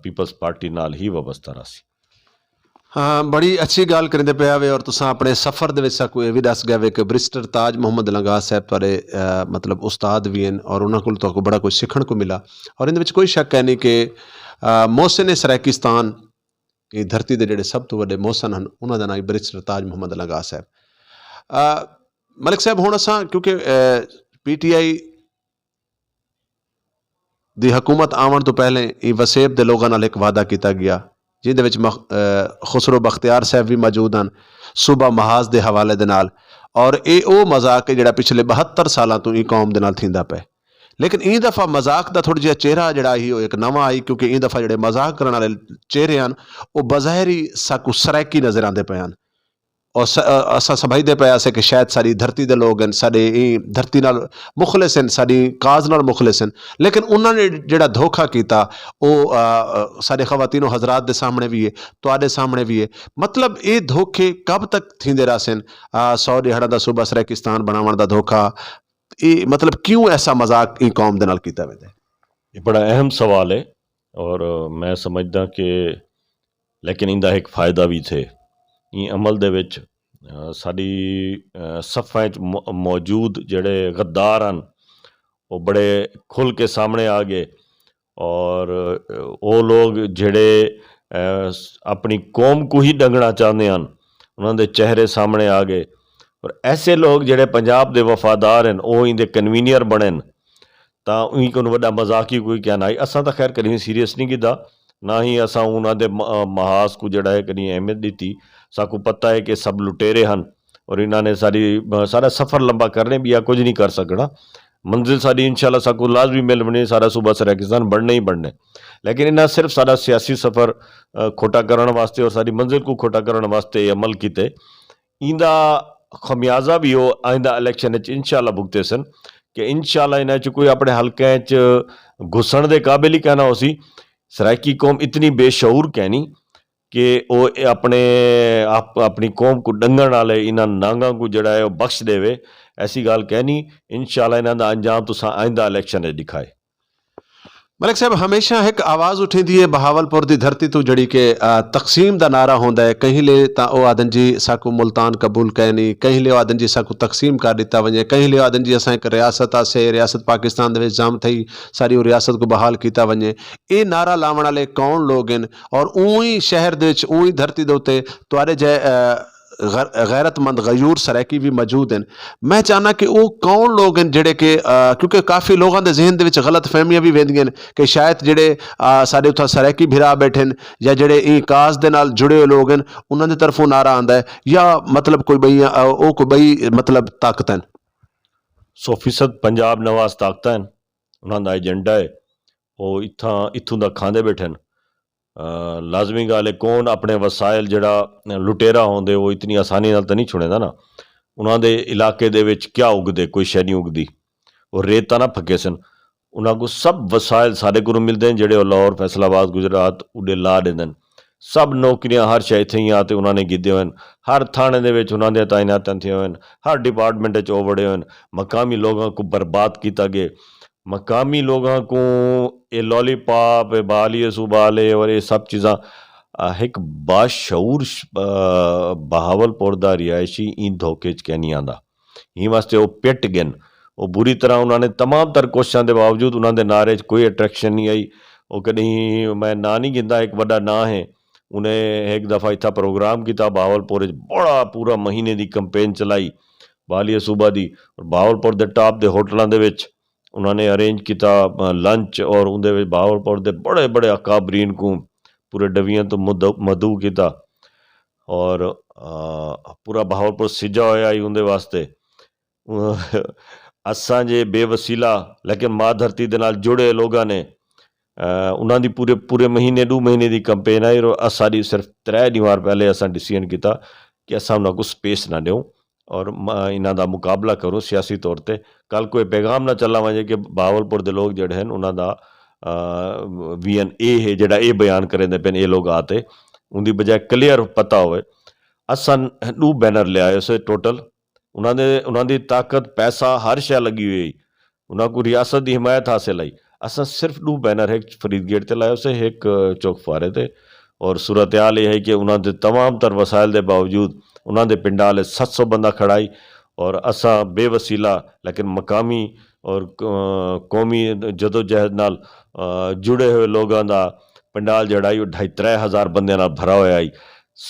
پیپلز پارٹی نال ہی وابستہ رہسی۔ ہاں، بڑی اچھی گل کریندے پیا وے۔ اور تساں اپنے سفر دے وچ ساکو اے وی دس گئے وے کہ برسٹر تاج محمد لنگا صاحب تہاڈے مطلب استاد وی ہن اور انہاں کول تہاکو بڑا کچھ سیکھن کو ملا۔ اور ان دے وچ کوئی شک ہے نہیں کہ محسن سرائیکستان، اے دھرتی دے جڑے سب تو وڈے محسن ہن، انہاں دا ناں برسٹر تاج محمد لنگا صاحب۔ ملک صاحب، ہن اساں کیونکہ پی ٹی آئی دی حکومت آون تو پہلے ای وسیب دے لوگاں نال ایک وعدہ کیتا گیا جس دے وچ مخ- اے، خسرو بختیار صاحب بھی موجود ہیں، صوبہ محاذ دے حوالے دے نال۔ اور اے او مذاق ہے جڑا پچھلے بہتر سالاں تو ای قوم دے نال تھیندا پے۔ لیکن ای دفعہ مذاق دا تھوڑا جہا چہرہ جڑا ہی، او ایک نواں آئی، کیونکہ ای دفعہ جڑے مذاق کرن والے چہرے ہیں، او بظاہر ہی ساکو سرائیکی نظر آندے پے ہیں۔ اور س- ا- اساں سمجھدے پے آسے کہ شاید ساری دھرتی دے لوگ ہیں، ساری ای دھرتی نال مخلص ہیں، ساری کاز نال مخلص ہیں۔ لیکن انہاں نے جڑا دھوکا کیتا، او آ، آ، سارے خواتین و حضرات دے سامنے بھی ہے، تواڈے سامنے بھی ہے۔ مطلب، اے دھوکے کب تک تھیندے رہسن؟ آ، سو ڈیہڑاں دا صوبہ سرائیکستان بناون دا دھوکا، اے مطلب کیوں ایسا مذاق ایں قوم دے نال کیتا ویندا ہے؟ یہ بڑا اہم سوال ہے، اور میں سمجھدا کہ لیکن ایندا ایک فائدہ بھی تھے۔ این عمل دے وچ، آ، ساڈی، آ، صفاں وچ مو- موجود جڑے غدار ہن، وہ بڑے کھل کے سامنے آ گئے۔ اور، آ، وہ لوگ جڑے، آ، س- اپنی قوم کو ہی ڈنگنا چاہندے ہن، انہاں دے چہرے سامنے آ گئے۔ اور ایسے لوگ جڑے پنجاب دے وفادار ہن، وہ ایندے کنوینئر بنے ہن۔ تاں اوہی کوں وڈا مذاق ہی کوئی کہنا ہے۔ اساں تاں خیر کدی سیریس نہیں کیتا، نہ ہی اساں انہاں دے م-، محاذ کو جڑا ہے کدی اہمیت دتی۔ ساکو پتہ ہے کہ سب لٹیرے ہن اور انہاں نے ساری، سارا سفر لمبا کرنے بھی آ کچھ نہیں کر سکنا۔ منزل ساری انشاءاللہ ساکو لازمی مل بنی، سارا صوبہ سرائیکستان بننے ہی بننے۔ لیکن انہاں صرف سارا سیاسی سفر، آ، کھوٹا کرن واسطے اور ساری منزل کو کھوٹا کرن واسطے یہ عمل کیتے۔ ایندا خمیازہ بھی وہ آئندہ الیکشن وچ انشاءاللہ بھگتے سن کہ انشاءاللہ انہاں چ کوئی اپنے حلقے چ گھسن دے قابل ہی کہنا ہو سی۔ سرائیکی قوم اتنی بے شعور کہنی کہ وہ اپنے آپ، اپنی قوم کو ڈنگن والے انہاں نانگاں کو جڑا ہے وہ بخش دے وے۔ ایسی گل کہنی، انشاءاللہ انہاں دا انجام تساں آئندہ الیکشن وچ دکھائے۔ ملک صاحب، ہمیشہ ایک آواز اٹھیندی ہے بہاولپور دی دھرتی تو، جڑی کہ، آ، تقسیم دا نعرہ ہوندا ہے۔ کہیں لے تاں او آدن جی ساکو ملتان قبول کہنی، کہیں لے او آدن جی ساکو تقسیم کر دتا ونجے، کہیں لے او آدن جی اساں ایک ریاست آسے، ریاست پاکستان دے وچ جام تھئی، ساری او ریاست کو بحال کیتا ونجے۔ اے نعرہ لاون والے کون لوگ ہیں؟ اور اوہی شہر دے وچ، اوہی دھرتی دے اُتے تہاڈے جے، آ، غیر-، غیرت مند غیور سرائیکی بھی موجود ہیں۔ میں چاہنا کہ وہ کون لوگ ہیں جڑے کہ، آ، کیونکہ کافی لوگوں دے ذہن دے وچ غلط فہمیاں بھی ویندیاں ہیں کہ شاید جڑے، آ، ساڈے اتھاں سرائیکی بھرا بیٹھے ہیں یا جڑے انکاز دے نال جڑے ہوئے لوگ ہیں، انہاں دے طرفوں نعرہ آندا ہے یا مطلب کوئی بئی، آ، وہ کوئی بئی مطلب طاقت ہیں۔ سو فیصد پنجاب نواز طاقت ہیں، انہاں دا ایجنڈا ہے، وہ اتھاں، اتھوں دا کھاندے بیٹھے ہیں۔ آ، لازمی گل ہے، کون اپنے وسائل جڑا لٹیرا ہوندے، وہ اتنی آسانی نال تے نہیں چھڑیندا نا۔ انہاں دے علاقے دے وچ کیا اگدے؟ کوئی شے نہیں اگدی۔ وہ ریت تاں نہ پھکے سن۔ انہاں کو سب وسائل سارے کو ملدے ہیں، جڑے وہ لاہور، فیصل آباد، گجرات اڈے لا دیندے ہیں۔ سب نوکریاں ہر شے اتھے ہی آ تے انہاں نے گھدے ہوئے ہیں۔ ہر تھانے دے وچ انہاں دے تعیناتاں تھے ہوئے ہیں۔ ہر ڈپارٹمنٹ وچ او وڑے ہوئے ہیں۔ مقامی لوگاں کو برباد کیتا گئے۔ مقامی لوگاں کو اے لالی پاپ، اے بالی صوبہ والے اور اے سب چیزاں، آ، ایک باشعور ش-، آ، بہاولپور دا رہائشی این دھوکے چ کہنی آندا۔ ہی واسطے وہ پٹ گن۔ وہ بری طرح انہوں نے تمام تر کوششاں دے باوجود انہوں دے نعرے چ کوئی اٹریکشن نہیں آئی۔ وہ کدی میں نہ نہیں گندا، ایک وڈا نہ ہے۔ انہیں ایک دفعہ اتھا پروگرام کیتا بہاولپور وچ، بڑا پورا مہینے دی کمپین چلائی بالی صوبہ دی، اور بہاولپور دے ٹاپ دے ہوٹلاں دے وچ انہاں نے ارینج کیتا، آ، لنچ، اور اون دے وچ بہاولپور دے بڑے بڑے اکابرین کو پورے ڈویاں تو مدعو، مدعو کیتا، اور، آ، پورا بہاولپور سجا ہویا ہی اون دے واسطے۔ اساں جے بے وسیلہ لیکن ماں دھرتی دے نال جڑے لوگاں نے، آ، انہاں دی پورے، پورے مہینے، ڈو مہینے دی کمپین آئی، اور اساں دی صرف ترے دیوار پہلے اساں ڈیسیژن کیتا کہ اساں انہاں کو سپیس نہ دیوں۔ اور م-، انہاں دا مقابلہ کروں سیاسی طور تے۔ کل کوئی پیغام نہ چلا ونجے کہ بہاولپور دے لوگ جڑے ہیں، انہاں دا، آ، وی این اے ہے جڑا اے بیان کریں دے پین، اے لوگ آتے۔ ان دی بجائے کلیئر پتہ ہوئے۔ اساں ڈو بینر لے آئے اسے ٹوٹل۔ انہاں دے، انہاں دی طاقت، پیسہ، ہر شے لگی ہوئی۔ انہاں کو ریاست دی حمایت حاصل آئی۔ اساں صرف ڈو بینر ایک فرید گیٹ تے لائے اسے، ایک چوک فارے تے۔ اور صورتحال یہ ہے کہ انہاں دے تمام تر وسائل دے باوجود انہاں دے پنڈال وچ ست سو بندہ کھڑا ہی، اور اساں بے وسیلہ لیکن مقامی اور، آ، قومی جدوجہد نال، آ، جڑے ہوئے لوگاں دا پنڈال جڑا ہی، وہ ڈھائی ترے ہزار بندے نال بھرا ہویا ہی۔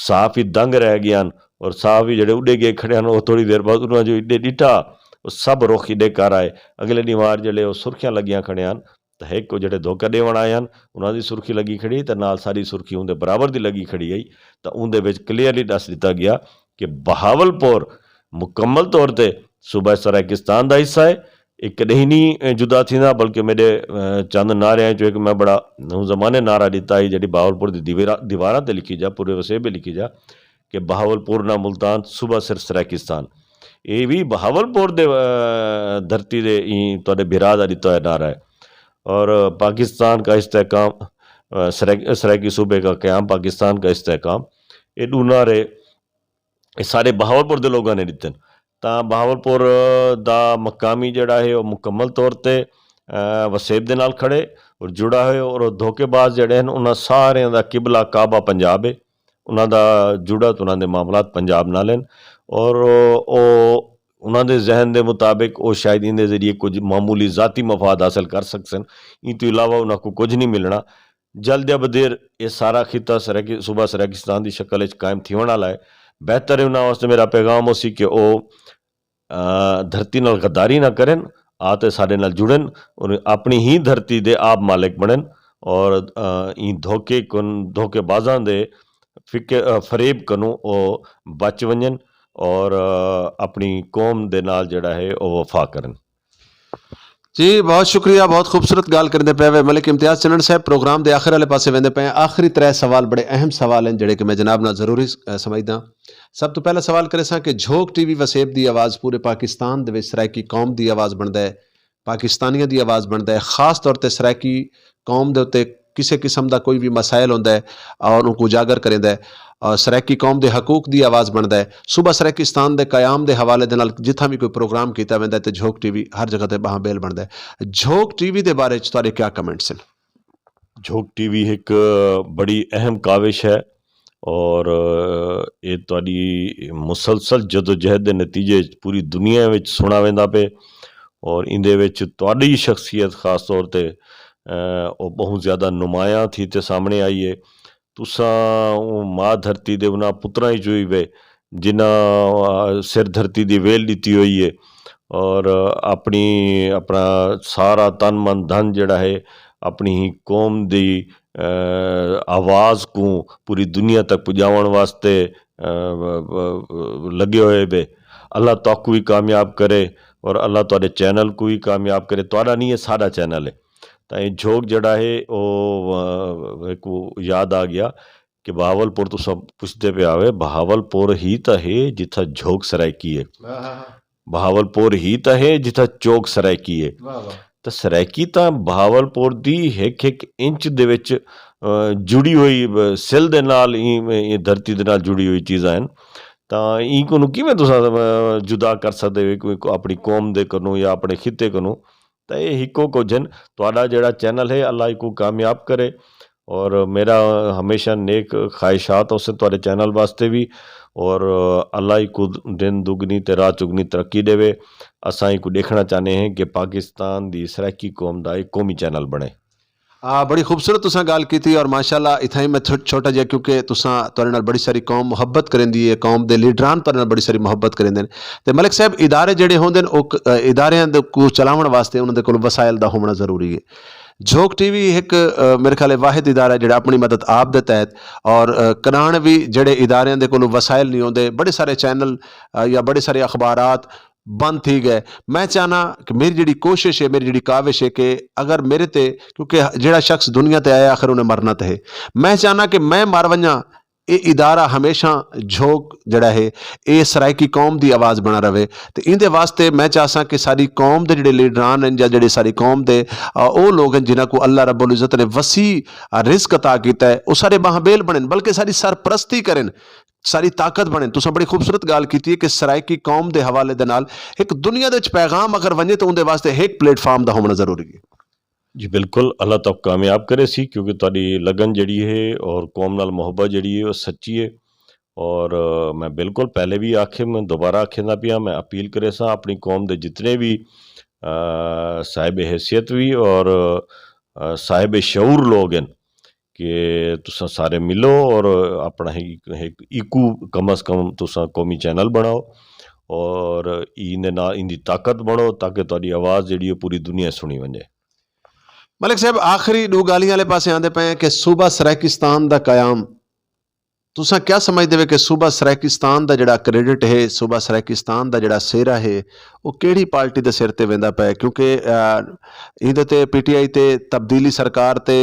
صاف ہی دنگ رہ گئے ہن، اور صاف ہی جڑے اڈے گئے کھڑے ہن، وہ تھوڑی دیر بعد انہاں جو اڈے ڈٹھا، وہ سب رخ اڈے کر آئے۔ اگلے دیوار جڑے وہ سرخیاں لگیاں کھڑے ہن، تے ہک او جڑے دھوکا ڈیون آئے ہن، انہاں دی سرخی لگی کھڑی تے نال ساری سرخی اوندے برابر دی لگی کھڑی آئی۔ تے اوندے وچ کلیئرلی دس دتا گیا کہ بہاولپور مکمل طور تے صوبہ سرائیکستان دا حصہ ہے۔ ایک کدی نہیں جدا تھیندا، بلکہ میرے چند نعرے ہیں جو ایک میں بڑا نو زمانے نعرہ دیتا ہے جڑی بہاولپور دی دیوارا- دیواراں تے لکھی جا، پورے وسیب بھی لکھی جا کہ بہاولپور نہ ملتان، صوبہ سر سرائیکستان۔ اے وی بہاولپور دے دھرتی دے تہاڈے بھرا دا دتا ہویا نعرہ ہے۔ اور پاکستان کا استحکام، سرائیکی صوبے کا قیام، پاکستان کا استحکام، اے ڈو نعرے اے سارے بہاولپور دے لوگاں نے دتے نے۔ تاں بہاولپور دا مقامی جڑا ہے او مکمل طور تے وسیب دے نال کھڑے اور جڑا ہوئے، اور دھوکے باز جڑے ہیں انہاں سارے دا قبلہ کعبہ پنجاب ہے۔ انہاں دا جڑا تے انہاں دے معاملات پنجاب نال ہیں، اور او انہاں دے ذہن دے مطابق او شاید ان دے ذریعے کچھ معمولی ذاتی مفاد حاصل کر سکسن۔ ان تو علاوہ انہاں کو کچھ نہیں ملنا۔ جلد یا بدیر اے سارا خطہ سرکی صوبہ سرکستان دی شکل وچ قائم تھیون والا ہے۔ بہتر ہے انہاں واسطے میرا پیغام ہو سی کہ او دھرتی نال غداری نہ کرن، آ تے ساڈے نال جڑن، اور اپنی ہی دھرتی دے آپ مالک بنن، اور این دھوکے کن دھوکے بازاں دے فکر فریب کنوں او بچ ونجن، اور اپنی قوم دے نال جڑا ہے او وفا کرن۔ جی، بہت شکریہ، بہت خوبصورت گل کرندے پے وے ملک امتیاز چنن صاحب۔ پروگرام دے آخر والے پاسے ویندے پے ہیں۔ آخری ترے سوال بڑے اہم سوال ہیں جڑے کہ میں جناب نال ضروری سمجھدا۔ سب تو پہلا سوال کرے ساں کہ جھوک ٹی وی وسیب دی آواز پورے پاکستان دے وچ سرائیکی قوم دی آواز بندا ہے، پاکستانیاں دی آواز بندا ہے، خاص طور تے سرائیکی قوم دے اُتے کسے قسم دا کوئی وی مسائل ہوندا ہے اور اونکوں اجاگر کریندا ہے، اور سرائیکی قوم دے حقوق دی آواز بندا ہے۔ صوبہ سرائیکستان دے قیام دے حوالے دے نال جتھاں وی کوئی پروگرام کیتا ویندا ہے تے جھوک ٹی وی ہر جگہ تے باہاں بیل بندا ہے۔ جھوک ٹی وی دے بارے چ تہاڈے کیا کمنٹس ہیں؟ جھوک ٹی وی ایک بڑی اہم کاوش ہے، اور اے تہاڈی مسلسل جدوجہد دے نتیجے وچ پوری دنیا وچ سنا ویندا پے، اور ایندے وچ تہاڈی شخصیت خاص طور تے او بہت زیادہ نمایاں تھی تے سامنے آئی ہے۔ تساں ماں دھرتی دے انہاں پتراں وچ ہوئی وے جنہاں سر دھرتی دی ویل دتی ہوئی ہے، اور اپنی اپنا سارا تن من دھن جڑا ہے اپنی ہی قوم دی آواز کو پوری دنیا تک پجاون واسطے لگے ہوئے وے۔ اللہ تہاکوں وی کامیاب کرے، اور اللہ تہاڈے چینل کو وی کامیاب کرے۔ تہاڈا نہیں ہے، ساڈا چینل ہے۔ تاں اے جھوک جڑا ہے او یاد آ گیا کہ بہاول پور تو سب پوچھتے پہ آوے، بہاول پور ہی تا ہے جتھا جھوک سرائیکی ہے۔ بہاول پور ہی تا ہے جتھا چوک سرائیکی ہے۔ تا سرائیکی تا بہاول پور دی ہک ہک انچ دے وچ جڑی ہوئی، سل دے نال، دھرتی دے نال جڑی ہوئی چیزاں ہیں۔ تا این کو نو کیویں تساں جدا کر سکتے ہو اپنی قوم دے کنوں یا اپنے خطے کنوں؟ تے ایہہ ہکو کجھ ہن۔ تہاڈا جیہڑا چینل ہے، اللہ ایکوں کامیاب کرے۔ اور میرا ہمیشہ نیک خواہشات ہوسن تہاڈے چینل واسطے وی۔ اور اللہ ایکوں دن دگنی تے رات چگنی ترقی دیوے۔ اساں ایکوں دیکھنا چاہنے ہیں کہ پاکستان دی سرائیکی قوم دا ایک قومی چینل بنے۔ بڑی خوبصورت تساں گل کیتی، اور ماشاءاللہ اتھاں ہی میں چھوٹا جہا، کیونکہ تساں تہاڈے نال بڑی ساری قوم محبت کریندی ہے، قوم دے لیڈران تہاڈے نال بڑی ساری محبت کریندے نے۔ تے ملک صاحب، ادارے جڑے ہوندے نے، او اداریاں دے کو چلاون واسطے انہاں دے کول وسائل دا ہونا ضروری ہے۔ جھوک ٹی وی ایک میرے خیال واحد ادارہ ہے جڑا اپنی مدد آپ دے تحت اور کنان وی جڑے اداریاں دے کول وسائل نہیں ہوندے، بڑے سارے چینل یا بڑے سارے اخبارات بند تھی گئے۔ میں چاہنا کہ میری جڑی کوشش ہے، میری جڑی کاوش ہے کہ اگر میرے تے، کیونکہ جڑا شخص دنیا تے آیا آخر انہیں مرنا تے ہے، میں چاہنا کہ میں مر ونجاں، اے ادارہ ہمیشہ جھوک جڑا ہے، اے سرائیکی قوم دی آواز بنا رہے۔ تے ایندے واسطے میں چاہساں کہ ساری قوم دے جڑے لیڈران ہیں یا جڑے ساری قوم دے او لوگ ہیں جنہاں کو اللہ رب العزت نے وسیع رزق عطا کیتا ہے، او سارے ماہبیل بنن، بلکہ ساری سرپرستی کرن، ساری طاقت بنن۔ تساں بڑی خوبصورت گل کیتی ہے کہ سرائیکی قوم دے حوالے دے نال ایک دنیا دے وچ پیغام اگر ونجے تو اون دے واسطے ایک پلیٹ فارم دا ہونا ضروری ہے۔ جی بالکل، اللہ تک کامیاب کرے سی، کیونکہ تہاڈی لگن جڑی ہے اور قوم نال محبت جڑی ہے، وہ سچی ہے۔ اور میں بالکل پہلے بھی آکھے، میں دوبارہ آکھے نہ پیا، میں اپیل کرے سا اپنی قوم دے جتنے بھی صاحب حیثیت بھی اور صاحب شعور لوگ ہیں کہ تساں سارے ملو اور اپنا ایکو کم از کم تساں قومی چینل بناؤ اور ان دی طاقت بنو، تاکہ تہاڈی آواز جڑی ہے پوری دنیا سنی ونجے۔ ملک صاحب، آخری ڈو گالیاں والے پاسے آندے پئے ہیں کہ صوبہ سرائیکستان دا قیام، تساں کیا سمجھدے وے کہ صوبہ سرائیکستان دا جڑا کریڈٹ ہے، صوبہ سرائیکستان دا جڑا سہرا ہے، وہ کیڑی پارٹی دے سر تے ویندا پئے؟ کیونکہ ایندے تے پی ٹی آئی تے تبدیلی سرکار تے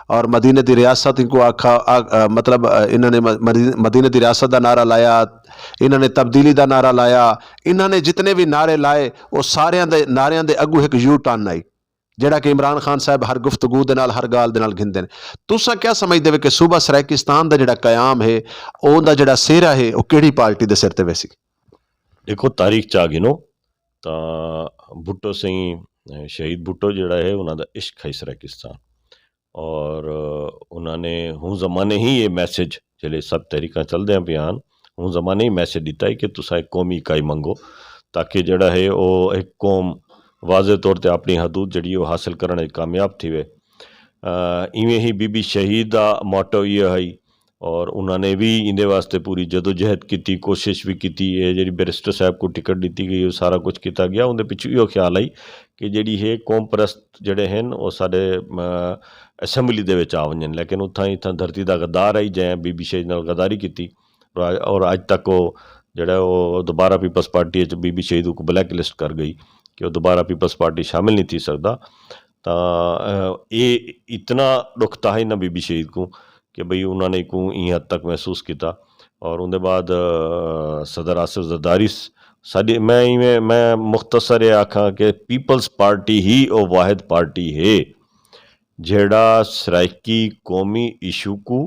اور مدینہ دی ریاست ان کو آکھا، مطلب انہاں نے مدینہ دی ریاست دا نعرہ لایا، انہاں نے تبدیلی دا نعرہ لایا، انہاں نے جتنے بھی نعرے لائے، وہ ساریاں دے نعریاں دے اگو ایک یو ٹرن آئی، جڑا کہ عمران خان صاحب ہر گفتگو دے نال، ہر گال دے نال گھندے نے۔ تساں کیا سمجھدے وے کہ صوبہ سرائیکستان دا جڑا قیام ہے، اون دا جڑا سہرا ہے، او کیڑی پارٹی دے سر تے ویسی؟ دیکھو، تاریخ چا گنو تاں بھٹو سائیں، شہید بھٹو جڑا ہے، انہاں دا عشق ہے سرائیکستان۔ اور انہاں نے ہوں زمانے ہی یہ میسج، جلے سب تحریکاں چل دے ہیں پیان، ہوں زمانے ہی میسج دیتا ہے کہ تساں ایک قومی اکائی منگو، تاکہ جڑا ہے وہ ایک قوم واضح طور تے اپنی حدود جڑی وہ حاصل کرنے کامیاب تھی وے۔ ایویں ہی بی بی شہید دا موٹو یہ ہے، اور انہاں نے بھی ایندے واسطے پوری جدوجہد کیتی، کوشش بھی کیتی۔ یہ جڑی بیرسٹر صاحب کو ٹکٹ دتی گئی، وہ سارا کچھ کیتا گیا، اون دے پچھو یہ خیال آئی کہ جڑی ہے قوم پرست جڑے ہیں، وہ سارے اسمبلی دے وچ آ ونجن، لیکن اتھاں اتھاں دھرتی دا غدار آئی جائیں، بی بی شہید نال غداری کیتی۔ اور اج تک وہ جڑا وہ دوبارہ پیپلز پارٹی وچ بی بی شہید کو بلیک لسٹ کر گئی کہ وہ دوبارہ پیپلز پارٹی شامل نہیں تھی سکدا۔ تاں یہ اتنا دکھ تھا ہی نہ بی بی شہید کو کہ بھئی انہاں نے کو این حد تک محسوس کیتا۔ اور ان دے بعد صدر آصف زرداری، ساڈی میں ایویں میں مختصر یہ آکھاں کہ پیپلز پارٹی ہی او واحد پارٹی ہے جیڑا سرائیکی قومی ایشو کو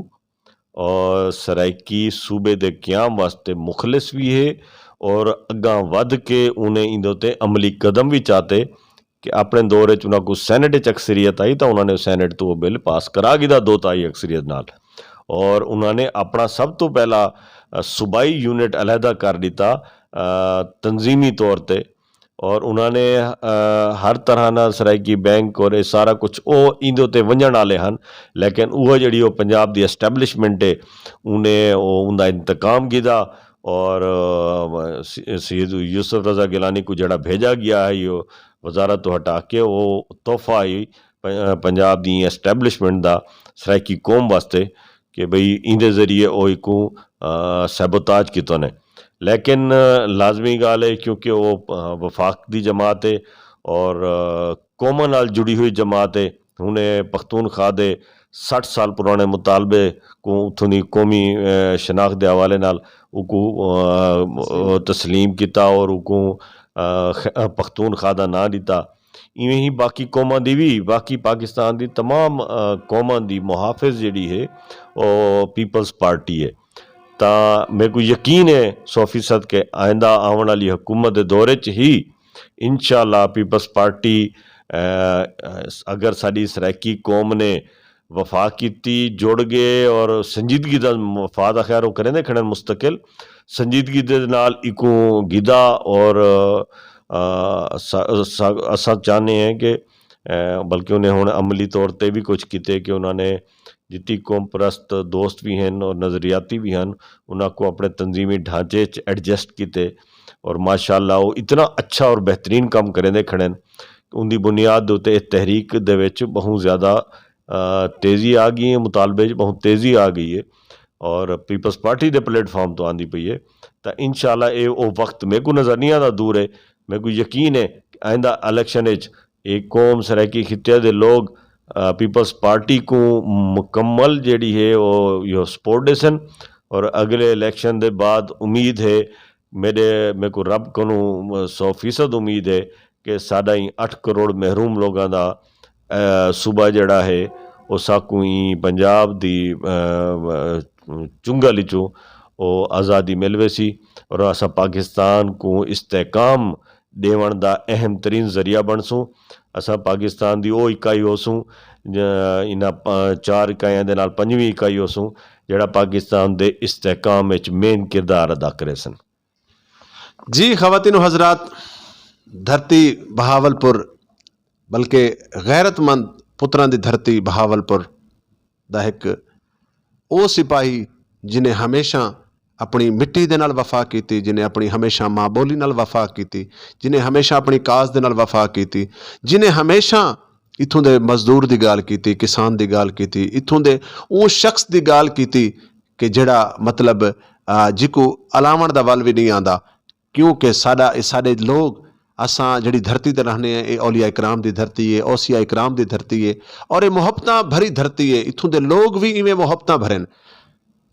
اور سرائیکی صوبے دے قیام واسطے مخلص بھی ہے، اور اگاں ودھ کے انہیں ایندے تے عملی قدم بھی چاہتے کہ اپنے دور وچ انہاں کو سینٹ وچ اکثریت آئی، تاں انہاں نے سینٹ تو وہ بل پاس کرا گیا دو تائی اکثریت نال۔ اور انہاں نے اپنا سب تو پہلا صوبائی یونٹ علیحدہ کر دیتا تنظیمی طور تے، اور انہاں نے ہر طرح نال سرائیکی بینک اور یہ سارا کچھ او ایندے تے ونجن والے ہن۔ لیکن وہ جڑی وہ پنجاب دی اسٹیبلشمنٹ ہے، انہیں وہ ان دا انتقام کیتا۔ اور سید یوسف رضا گیلانی کو جڑا بھیجا گیا ہے، یہ وزارت تو ہٹا کے وہ تحفہ ہی پنجاب دی اسٹیبلشمنٹ دا سرائیکی قوم واسطے کہ بھئی ایندے ذریعے او ایکوں سیبوتاج کیتوں نے۔ لیکن لازمی گال ہے، کیونکہ وہ وفاق دی جماعت ہے اور قوماں نال جڑی ہوئی جماعت ہے۔ ہن اے پختونخوا دے سٹھ سال پرانے مطالبے کو اتھوں دی قومی شناخت دے حوالے نال اکو تسلیم کیتا اور اکو پختونخوا دا ناں دیتا۔ ایویں ہی باقی قوماں دی بھی، باقی پاکستان دی تمام قوماں دی محافظ جڑی ہے، او پیپلز پارٹی ہے۔ تاں میرے کو یقین ہے سو فیصد کہ آئندہ آون والی حکومت دے دور وچ ہی انشاءاللہ پیپلز پارٹی، اگر ساڈی سرائیکی قوم نے وفا کیتی، جڑ گئے اور سنجیدگی دا، وفا دا خیر وہ کریں دے کھڑے مستقل سنجیدگی دے نال اکوں گدا اور اساں چاہنے ہیں کہ بلکہ انہیں ہن عملی طور تے بھی کچھ کیتے کہ انہاں نے جتی قوم پرست دوست بھی ہیں اور نظریاتی بھی ہیں، انہاں کو اپنے تنظیمی ڈھانچے چ ایڈجسٹ کیتے اور ماشاءاللہ وہ اتنا اچھا اور بہترین کام کریں دے کھڑے ہیں۔ ان دی بنیاد دے اتے اس تحریک دے وچ بہت زیادہ تیزی آ گئی ہے، مطالبے چ بہت تیزی آ گئی ہے اور پیپلز پارٹی دے پلیٹ فارم تو آندی پئی ہے۔ تاں انشاءاللہ اے او وقت میرے کو نظر نہیں آتا دور ہے۔ میرے کو یقین ہے کہ آئندہ الیکشن وچ ایک قوم سرائیکی خطے دے لوگ پیپلز پارٹی کو مکمل جیڑی ہے وہ یہ سپورٹ دے سن۔ اور اگلے الیکشن دے بعد امید ہے میرے میرے کو رب کنوں سو فیصد امید ہے کہ ساڈا ہی اٹھ کروڑ محروم لوگاں دا صوبہ جڑا ہے، او ساکوں ہی پنجاب دی چنگل وچوں او آزادی مل ویسی اور اساں پاکستان کو استحکام دیون دا اہم ترین ذریعہ بنسوں۔ اساں پاکستان دی او اکائی ہوسوں، انہاں چار اکائیاں دے نال پنجویں اکائی ہوسوں، جڑا پاکستان دے استحکام وچ مین کردار ادا کرے سن۔ جی خواتین و حضرات، دھرتی بہاول پور، بلکہ غیرت مند پتراں دی دھرتی بہاول پور دا ایک او سپاہی جنہیں ہمیشہ اپنی مٹی دے نال وفا کیتی، جنہیں اپنی ہمیشہ ماں بولی نال وفا کیتی، جنہیں ہمیشہ اپنی کاز دے نال وفا کیتی، جنہیں ہمیشہ اتھوں دے مزدور دی گال کیتی، کسان دی گال کیتی، اتھوں دے اون شخص دی گال کیتی کہ جڑا مطلب جکو الاون دا ول وی نہیں آندا، کیونکہ ساڈا اے ساڈے لوگ، اساں جڑی دھرتی تے رہنے ہیں، اے اولیاء اکرام دی دھرتی ہے، اوسیا اکرام دی دھرتی ہے، اور اے محبتاں بھری دھرتی ہے۔ اتھوں دے لوگ وی ایویں محبتاں بھرن۔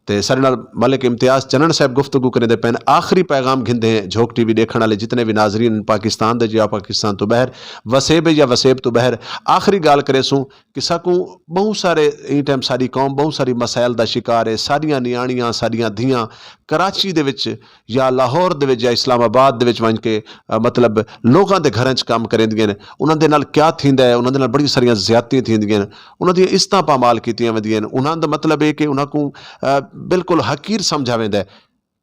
تے ساڈے نال ملک امتیاز چنن صاحب گفتگو کرنے دے پین، آخری پیغام گھندے ہیں جھوک ٹی وی دیکھن والے جتنے بھی ناظرین پاکستان دے یا پاکستان تو باہر، وسیب یا وسیب تو باہر، آخری گال کرے سوں کہ ساکوں بہت سارے، این ٹائم ساری قوم بہت ساری مسائل دا شکار ہے۔ ساڈیاں نیانیاں، ساڈیاں دھیاں کراچی دے وچ یا لاہور دے وچ یا اسلام آباد دے وچ ونج کے، آ، مطلب، لوگاں دے گھراں چ کام کریندیاں نے، انہاں دے نال کیا تھیندا ہے؟ انہاں دے نال بڑی ساریاں زیادتیاں تھیندیاں نے، انہاں دیاں عزتاں پامال کیتیاں ویندیاں نے۔ انہاں دا مطلب ہے کہ انہاں کو، آ، بالکل حقیر سمجھا ویندا ہے۔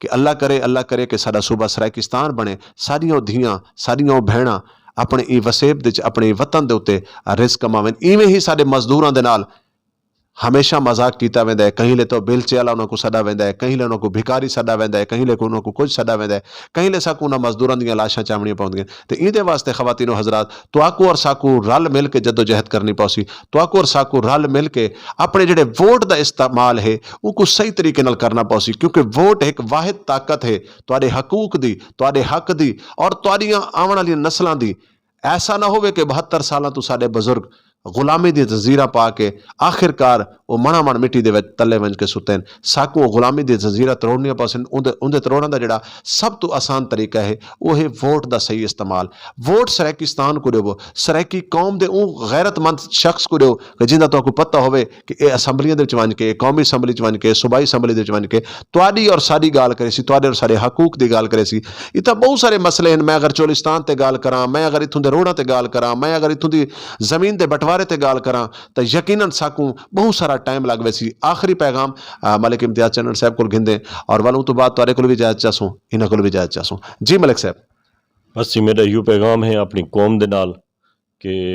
کہ اللہ کرے، اللہ کرے کہ ساڈا صوبہ سرائیکستان بنے، ساڈیاں او دھیاں، ساڈیاں او بہناں اپنے ای وسیب دے وچ، اپنے ای وطن دے اُتے رزق کماون۔ ایویں ہی ساڈے مزدوراں دے نال ہمیشہ مذاق کیتا ویندا ہے، کہیں لے تو بیلچے والا انہاں کو سدا ویندا ہے، کہیں لے انہاں کو بھکاری سدا ویندا ہے، کہیں لے کو انہاں کو کچھ سدا ویندا ہے، کہیں لے ساکو انہاں مزدوراں دیاں لاشاں چاونیاں پوندیاں۔ تے ایندے واسطے خواتین و حضرات، تواکو اور ساکو رل مل کے جدوجہد کرنی پوسی۔ تواکو اور ساکو رل مل کے اپنے جڑے ووٹ دا استعمال ہے، ان کو صحیح طریقے نال کرنا پوسی، کیونکہ ووٹ ایک واحد طاقت ہے تواڈے حقوق دی، تواڈے حق دی اور تواڈیاں آون والیاں نسلاں دی۔ ایسا نہ ہووے کہ بہتر سالاں تو ساڈے بزرگ غلامی دی زنجیراں پا کے آخر کار او منا من مٹی دے وچ تلے ونج کے ستین۔ ساکوں او غلامی دی زنجیراں تروڑنیاں پاسن۔ اوندے، اوندے تروڑن دا جڑا سب تو آسان طریقہ ہے، او ہے ووٹ دا صحیح استعمال۔ ووٹ سرائیکستان کو دیو، سرائیکی قوم دے اون غیرت مند شخص کو دیو کہ جندا تہاکوں پتہ ہووے کہ اے اسمبلیاں دے وچ ونج کے، قومی اسمبلی وچ ونج کے، صوبائی اسمبلی دے وچ ونج کے تواڈی اور ساڈی گال کرے سی، تواڈے اور ساڈے حقوق دی گال کرے سی۔ اتھاں بہت سارے مسئلے ہیں۔ میں اگر چولستان تے گال کراں، میں اگر اتھوں دے روڈاں تے گال کراں، میں اگر اتھوں دی زمین دے بٹوارے تے گال کراں، تاں یقیناً ساکوں بہت سارا ٹائم لگ ویسی۔ آخری پیغام، آ، ملک امتیاز چنن صاحب کول گھندے اور ول اوں تو بعد تہاڈے کول وی اجازت چاہسوں، انہاں کول وی اجازت چاہسوں۔ جی ملک صاحب۔ بس جی، میرا یو پیغام ہے اپنی قوم دے نال کہ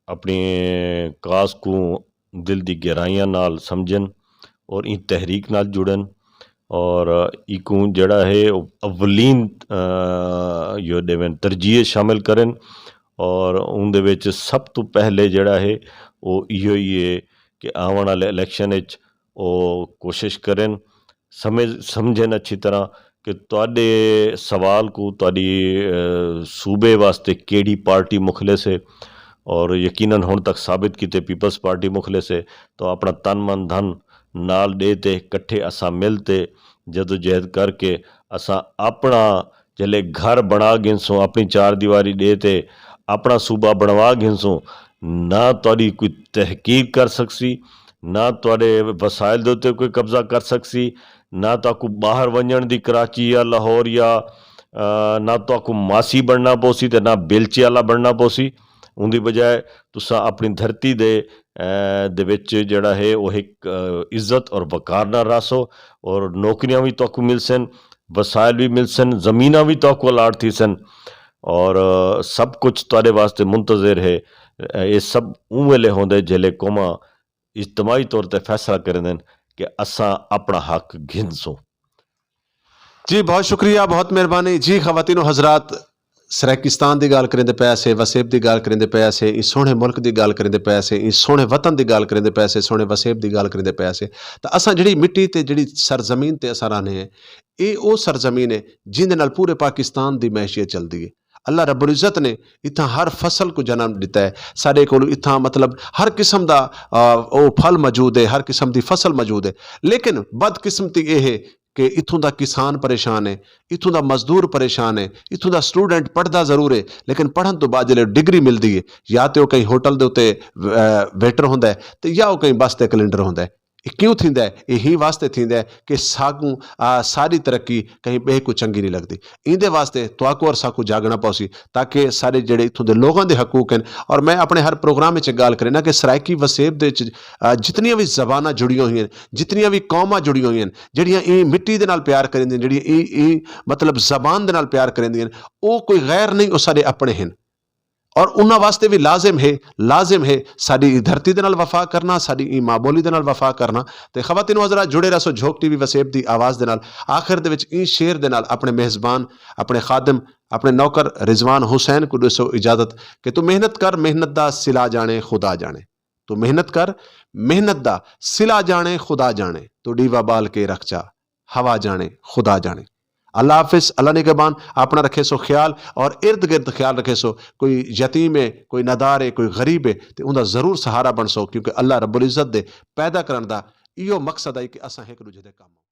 اپنی کاس کو دل دی گہرائیاں نال سمجھن اور این تحریک نال جڑن اور ایکوں جڑا ہے او اولین، آ، یو دیون ترجیح شامل کرن اور اون دے وچ سب تو پہلے جڑا ہے او ایہو ہی ہے کہ آون والے الیکشن وچ او کوشش کرن، سمجھ سمجھن اچھی طرح کہ تہاڈے سوال کو تہاڈی، اے، صوبے واسطے کیڑی پارٹی مخلص ہے، اور یقیناً ہن تک ثابت کیتے پیپلز پارٹی مخلص ہے۔ تو اپنا تن من دھن نال دے تے کٹھے اساں مل تے جدوجہد کر کے اساں اپنا جلے گھر بنا گھنسوں، اپنی چار دیواری دے تے اپنا صوبہ بنوا گھنسوں، نہ تہاڈی کوئی تحقیق کر سکسی، نہ تہاڈے وسائل دے اُتے کوئی قبضہ کر سکسی، نہ تہاکوں باہر ونجن دی کراچی یا لاہور یا، آ، نہ تہاکوں ماسی بننا پوسی تے نہ بیلچے والا بننا پوسی۔ اوندی بجائے تساں اپنی دھرتی دے، آ، دے وچ جڑا ہے وہ ایک، آ، عزت اور وقار نہ راسو اور نوکریاں بھی تہاکوں مل سن، وسائل بھی مل سن، زمیناں بھی تہاکوں الاٹ تھی سن اور، آ، سب کچھ تہاڈے واسطے منتظر ہے۔ اے سب اوں ویلے ہوندے جلے قوماں اجتماعی طور تے فیصلہ کریندن کہ اساں اپنا حق گھنسوں۔ جی، بہت شکریہ، بہت مہربانی۔ جی، خواتین و حضرات، سرائیکستان دی گال کریندے پئے سے، وسیب دی گال کریندے پئے سے، اس سوہنے ملک دی گال کریندے پئے سے، اس سوہنے وطن دی گال کریندے پئے سے، سوہنے وسیب دی گال کریندے پئے سے۔ تے اساں جڑی مٹی تے جڑی سرزمین تے اساں رہنے ہیں، اے او سرزمین ہے جن دے نال پورے پاکستان دی معیشت چلدی ہے۔ اللہ رب العزت نے اتھاں ہر فصل کو جنم دتا ہے۔ ساڈے کول اتھاں مطلب ہر قسم دا، آ، او پھل موجود ہے، ہر قسم دی فصل موجود ہے۔ لیکن بدقسمتی اے ہے کہ اتھوں دا کسان پریشان ہے، اتھوں دا مزدور پریشان ہے، اتھوں دا سٹوڈنٹ پڑھدا ضرور ہے، لیکن پڑھن تو بعد جلے ڈگری ملدی ہے، یا تے او کہیں ہوٹل دے اُتے، آ، ویٹر ہوندا ہے، تے یا او کہیں بس تے کلینڈر ہوندا ہے۔ یہ کیوں تھیندا ہے؟ یہی واسطے تھیندا ہے کہ ساکوں، آ، ساری ترقی کہیں بے کو چنگی نہیں لگدی۔ ایندے واسطے تواکو اور ساکو جاگنا پوسی، تاکہ سارے جڑے اتھوں دے لوگاں دے حقوق ہیں، اور میں اپنے ہر پروگرام وچ گال کرنا کہ سرائیکی وسیب دے وچ، آ، جتنیاں بھی زباناں جڑیاں ہوئی ہیں، جتنیاں بھی قوماں جڑیاں ہوئی ہیں، جڑیاں ایں مٹی دے نال پیار کریندیاں، جڑیاں ایں، ایں مطلب زبان دے نال پیار کریندیاں، او کوئی غیر نہیں، او سارے اپنے ہیں۔ اور انہاں واسطے بھی لازم ہے، لازم ہے ساڈی ای دھرتی دے نال وفا کرنا، ساڈی ای ماں بولی دے نال وفا کرنا۔ تے خواتین و حضرات، جڑے رہسو جھوک ٹی وی وسیب دی آواز دے نال۔ آخر دے وچ این شعر دے نال اپنے میزبان، اپنے خادم، اپنے نوکر رضوان حسین کو دسو اجازت کہ تو محنت کر، محنت دا صلہ جانے خدا جانے۔ تو محنت کر، محنت دا صلہ جانے خدا جانے۔ تو ڈیوا بال کے رکھ چا، ہوا جانے خدا جانے۔ اللہ حافظ، اللہ نگہبان۔ اپنا رکھے سو خیال اور ارد گرد خیال رکھے سو، کوئی یتیم ہے، کوئی ندار ہے، کوئی غریب ہے، تے اوندا ضرور سہارا بن سو، کیونکہ اللہ رب العزت دے پیدا کرن دا ایہو مقصد ہے کہ اساں ایک دوجے دے کام آؤں۔